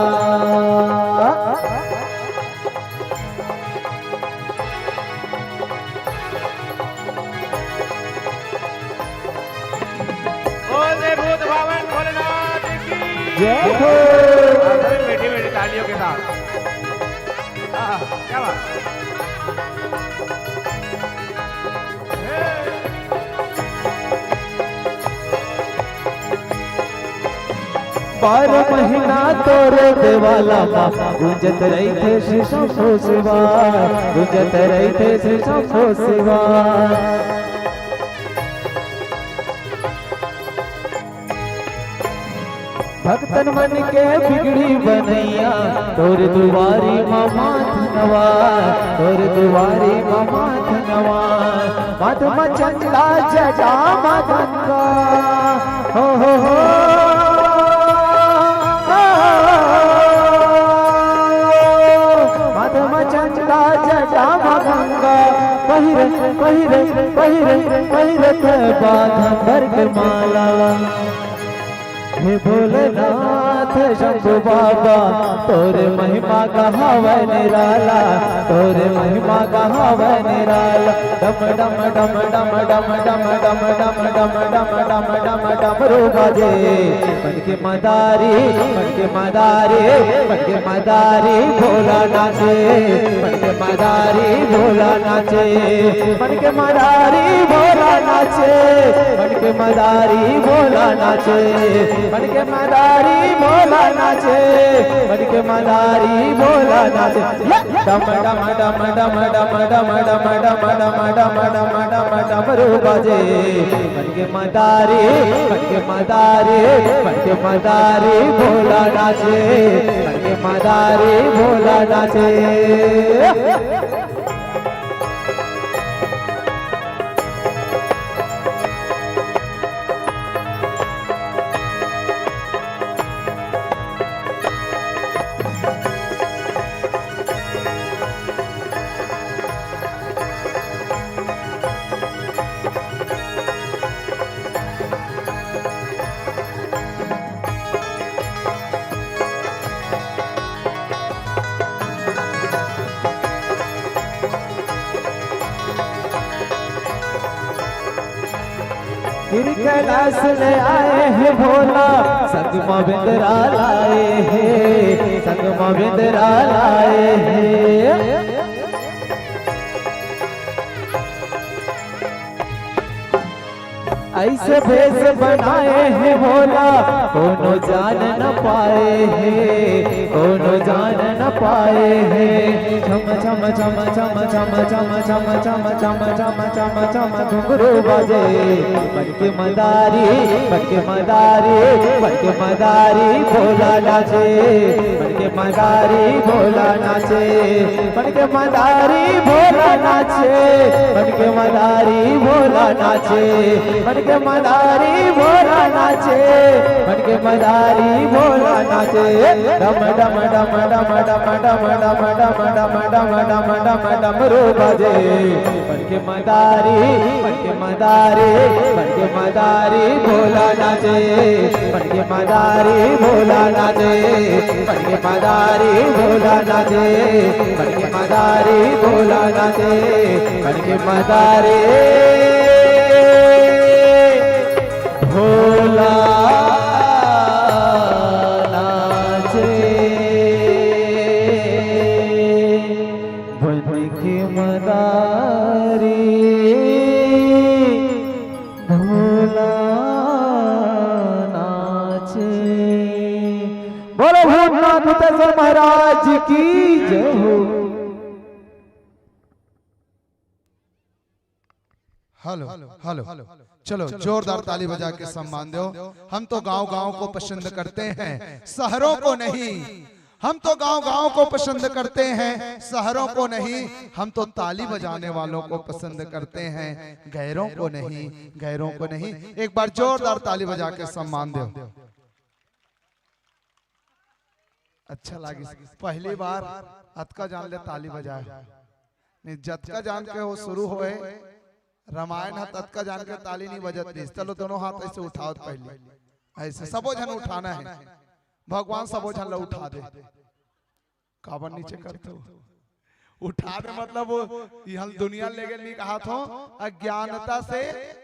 बोल दे भूत भावन भोलेनाथ की जय हो। आप सभी मीठी मीठी तालियों के साथ। आहा, क्या बात। बारह महीना तोरे देवाला मा, गूंजत रहिथे श्री शंभो शिवा, गूंजत रहिथे श्री शंभो शिवा। भक्तन मन के बिगड़ी बनैया, तोर दुवारी म माथ नवा, तोर दुवारी म माथ नवा। माथ म चंदा जटा म गंगा, हो, हो, हो। माथ म चंदा जटा म गंगा, पहिरे, पहिरे, पहिरे, पहिरे त बाघंबर के माला। हे भोलेनाथ हे शंभू बाबा, तोरे महिमा कहावय निराला, तोरे महिमा कहावय निराला। डम डम डम डम डम डम डम डम डम डम डम डम डम डमरू बाजे। बन के मदारी, बन के मदारी, बन के मदारी भोला नाचे। बन के मदारी भोला नाचे, बन के मदारी भोला नाचे, बन के मदारी भोला नाचे, बन के मदारी भोला नाचे, बन के मदारी भोला नाचे। डम डम डम डम डम डम डम डम डम डम डम डम डम डमरू बाजे। बन के मदारी, बन के मदारी, बन के मदारी भोला नाचे, बन के मदारी भोला नाचे। फिर कैलाश ले आए हे भोला, संग म बेंदरा लाए हे, संग म बेंदरा लाए हे। ऐसे भेष बनाए हे भोला, कोनो जान न पाए हे, कोनो जान न पाए हे। छम छम छम छम घुंघरू बाजे। बन के मदारी, बन के मदारी, बन के मदारी भोला नाचे। बन के मदारी भोला नाचे, बन के मदारी भोला नाचे, बन के मदारी भोला नाचे, बन के मदारी भोला नाचे, बन के मदारी भोला नाचे। डम डम डम डम डम डम डम डम डम डम डम डम डम डम डमरू बाजे। बन के मदारी, बन के मदारी, बन के मदारी भोला नाचे। बन के मदारी भोला नाचे, बन के मदारी भोला नाचे, बन के मदारी भोला नाचे, बन के मदारी भोला नाचे। बन के मदारी भोला नाचे। बोलो भूतनाथ भूतेश्वर महाराज की जय हो। Hello, hello. चलो, जोरदार ताली बजा के सम्मान दो। हम तो गांव गांव को पसंद करते हैं, शहरों को नहीं। हम तो गांव गांव को पसंद करते हैं, शहरों को नहीं। हम तो ताली बजाने वालों को पसंद करते हैं, गैरों को नहीं, गैरों को नहीं। एक बार जोरदार ताली बजा के सम्मान दो। अच्छा लागिस, पहली बार अतका जान ले ताली बजाए। नहीं, जतका जान के वो शुरू होए, रामायण ह ततका जान के ताली नहीं बजत रहिस। चलो, दोनों हाथ ऐसे उठाओ पहले, ऐसे सबो झन उठाना है, भगवान सबो झन ला उठा दे। काबर नीचे करते हो? उठा दे मतलब वो, ये हम दुनिया लेके नहीं कहा थो, अज्ञानता से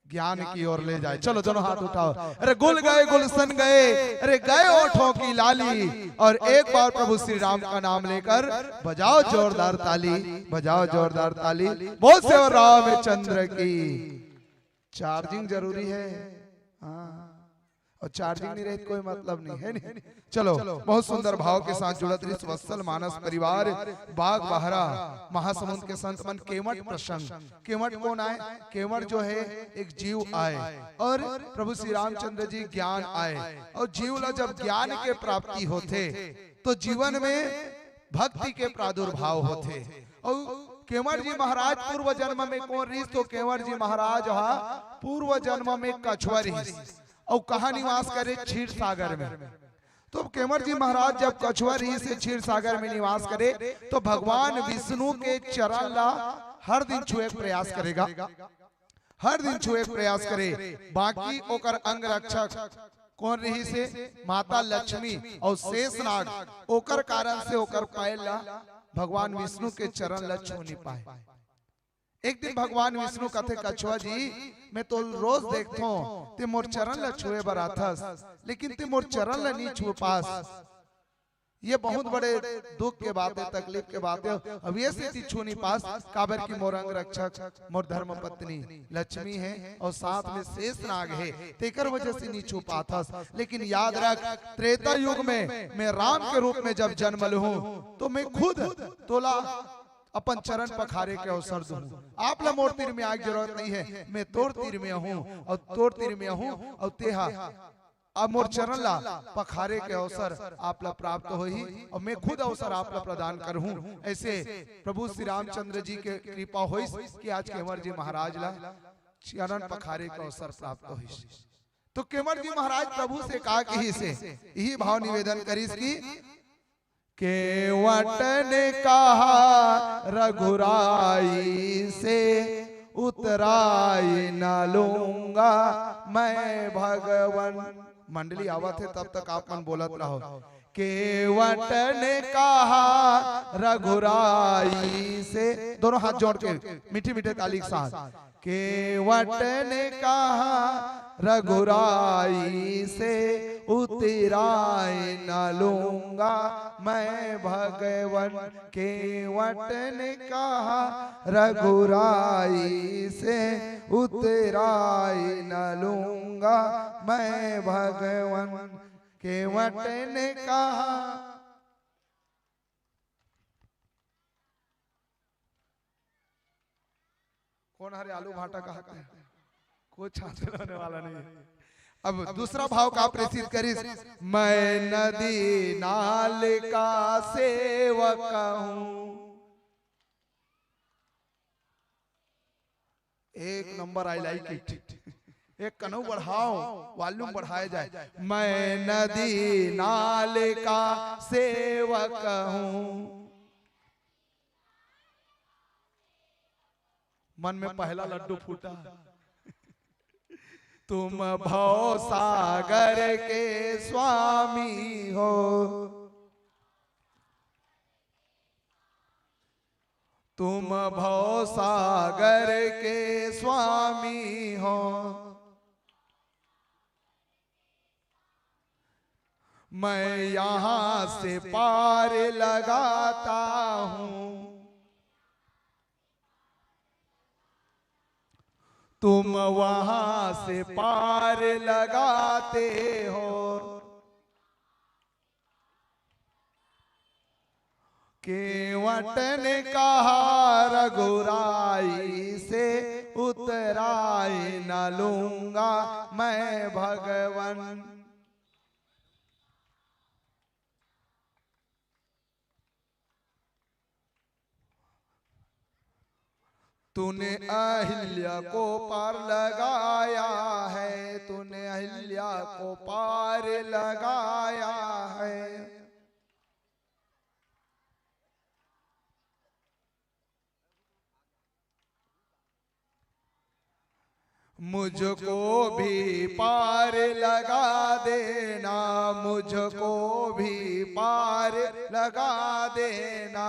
ज्ञान की ओर ले जाए। चलो, दोनों हाथ उठाओ। अरे गुल गए, गुलशन गए, अरे गए ओठों की लाली। और एक बार प्रभु श्री राम का नाम लेकर बजाओ जोरदार ताली, बजाओ जोरदार ताली। बोल सेवा रामचंद्र की। चार्जिंग जरूरी है। हाँ, और चार्जिंग नहीं रही तो कोई मतलब नहीं है, नहीं? चलो, बहुत सुंदर भाव के साथ जुड़त रहिस वत्सल मानस परिवार, बाग बहरा, महासमुंद के संत मन। केवट प्रसंग। केवट कौन आए? केवट जो है, एक जीव आए और प्रभु श्री रामचंद्र जी ज्ञान आए, और जीव ला जब ज्ञान के प्राप्ति होथे तो जीवन में भक्ति के प्रादुर्भाव होथे। और केवट जी महाराज पूर्व जन्म में कौन रहिस? तो केवट जी महाराज हा पूर्व जन्म में कछुआ रहिस। अउ कहाँ निवास करे? क्षीर सागर में। तो केवट जी महाराज जब कछुआ रहिस हे, क्षीर सागर में निवास करे, तो भगवान विष्णु के चरण ला हर दिन छुए के प्रयास करेगा, हर दिन छुए के प्रयास करे। बाकी ओकर अंग रक्षक कोन रहिस हे? माता लक्ष्मी अउ शेषनाग। ओकर कारण से ओकर पैर ला भगवान विष्णु के चरण ला छू नहीं पाए। एक दिन भगवान विष्णु कथे, "कछुआ जी, मैं तो रोज देखथों, ते मोर चरण ला छुए बर आथस, लेकिन ते मोर चरण ला नहीं छू पास।" ये बहुत बड़े दुख के बात हे, तकलीफ के बात हे। अब ये सेती छू नहीं पास, काबर कि मोर अंग रक्षक मोर धर्म पत्नी लक्ष्मी हे अउ साथ में शेषनाग हे, तेकर वजह से नहीं छू पाथस। लेकिन याद रख, त्रेता युग में मैं राम के रूप में जब जन्म लूहूं, तो मैं खुद तोला अपन चरण पखारे के अवसर दूहूं। आप ला मोर तीर में आए के जरूरत नहीं हे, मैं तोर तीर में हूं अउ तोर तीर में हूं अउ तेहा अब मोर चरण ला पखारे के अवसर आप ला प्राप्त होही अउ मैं खुद अवसर आप ला प्रदान करहूं। ऐसे प्रभु श्री रामचंद्र जी के कृपा होइस कि आज केंवर जी महाराज ला चरण पखारे के अवसर प्राप्त होइस। तो केंवर जी महाराज प्रभु से का कहिस हे, यही भाव निवेदन करिस कि केंवट ने कहा रघुराई से, उतराई न लूंगा मैं भगवन। मंडली आवत हे, तब तक आप मन बोलत रहो। केंवट ने कहा रघुराई से, दोनों हाथ जोड़ के मीठी मीठी ताली के साथ। केंवट ने कहा रघुराई से, उतराई न लूंगा मैं भगवन। केंवट ने कहा रघुराई से, उतराई न लूंगा मैं भगवन। केंवट ने कहा। कोन हरे आलू भाटा कहत हे? कोई छात्र होने वाला नहीं है। अब दूसरा भाव का प्रेषित करिस, मैं नदी नाल का सेवक हूं। एक नंबर, I like it। एक कनऊ बढ़ाओ, वॉल्यूम बढ़ाया जाए। मैं नदी नाल का सेवक हूं। मन में पहला लड्डू फूटा। तुम भव सागर के स्वामी हो, तुम भव सागर के स्वामी हो, मैं यहां से पार लगाता हूं, तुम वहां से पार लगाते हो। केंवट ने कहा रघुराई से, उतराई न लूंगा मैं भगवन। तूने अहिल्या को पार लगाया है, तूने अहिल्या को पार लगाया है। मुझको भी पार लगा देना, मुझको भी पार लगा देना।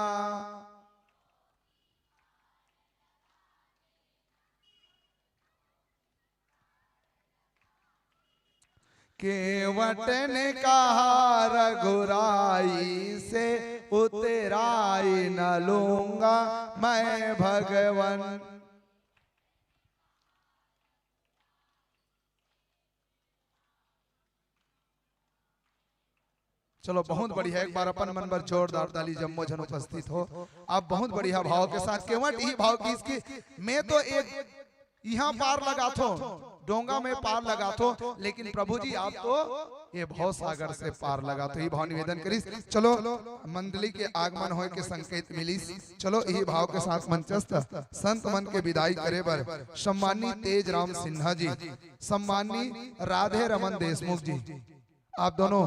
केंवट ने कहा रघुराई से, उतराई न लूंगा मैं भगवन। चलो, बहुत बढ़िया, एक बार अपन मन बर जोरदार ताली, जम्मो झन उपस्थित हो आप, बहुत बढ़िया भाव के साथ। केंवट इही भाव कहिस कि मैं तो एक इहां पार लगाथो, डोंगा में पार लगाथो, लेकिन प्रभु जी आप तो ये भव सागर से पार लगाथो, ये भाव निवेदन करिस। चलो, मंडली के आगमन होय के संकेत मिलिस। चलो, इही भाव के साथ मंचस्थ संत मन के विदाई करे बर सम्मानी तेज राम सिन्हा जी, सम्मानी राधे रमन देशमुख जी, आप दोनों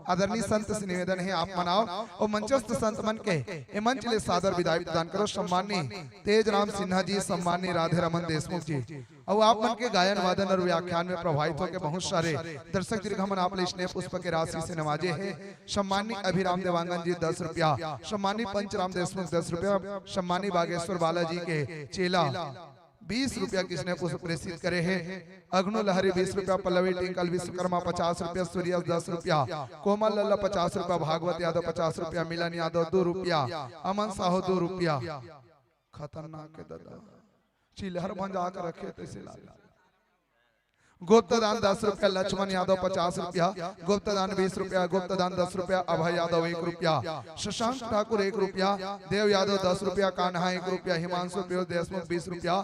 आदरणीय संत से निवेदन हे, आप मन आओ अउ मंचस्थ संत मन के ए मंच ले सादर विदाई प्रदान करो। सम्मानी तेज राम सिन्हा जी, सम्मानी राधे रमन देशमुख जी। अउ आप मन के गायन वादन अउ व्याख्यान में प्रभावित होके बहुत सारे दर्शक दीर्घा मन आप ले स्नेह पुष्प के राशि से नवाजे हे। सम्मानित अभिराम देवांगन जी दस रुपया, सम्मानित पंचराम देशमुख दस रुपया, सम्मानित बागेश्वर बालाजी के चेला बीस रुपया के स्नेह पुष्प प्रेषित करे हे। अग्नु लहरी बीस रुपया, पल्लवी टिंकल विश्वकर्मा पचास रुपया, सूर्या दस रुपया, कोमल लल्ला पचास रुपया, भागवत यादव पचास रुपया, मिलन यादव दो रुपया, अमन साहू दो रुपया। खतरनाक के दादा, चिल्हर भंजा के रखे तैसे लागे। गुप्त दान दस रुपया, लक्ष्मण यादव पचास रुपया, गुप्त दान बीस रुपया, गुप्त दान दस रुपया, अभय यादव एक रुपया, शशांक ठाकुर एक रुपया, देव यादव दस रुपया, कान्हा एक रुपया, हिमांशु पीयूष देशमुख बीस रुपया,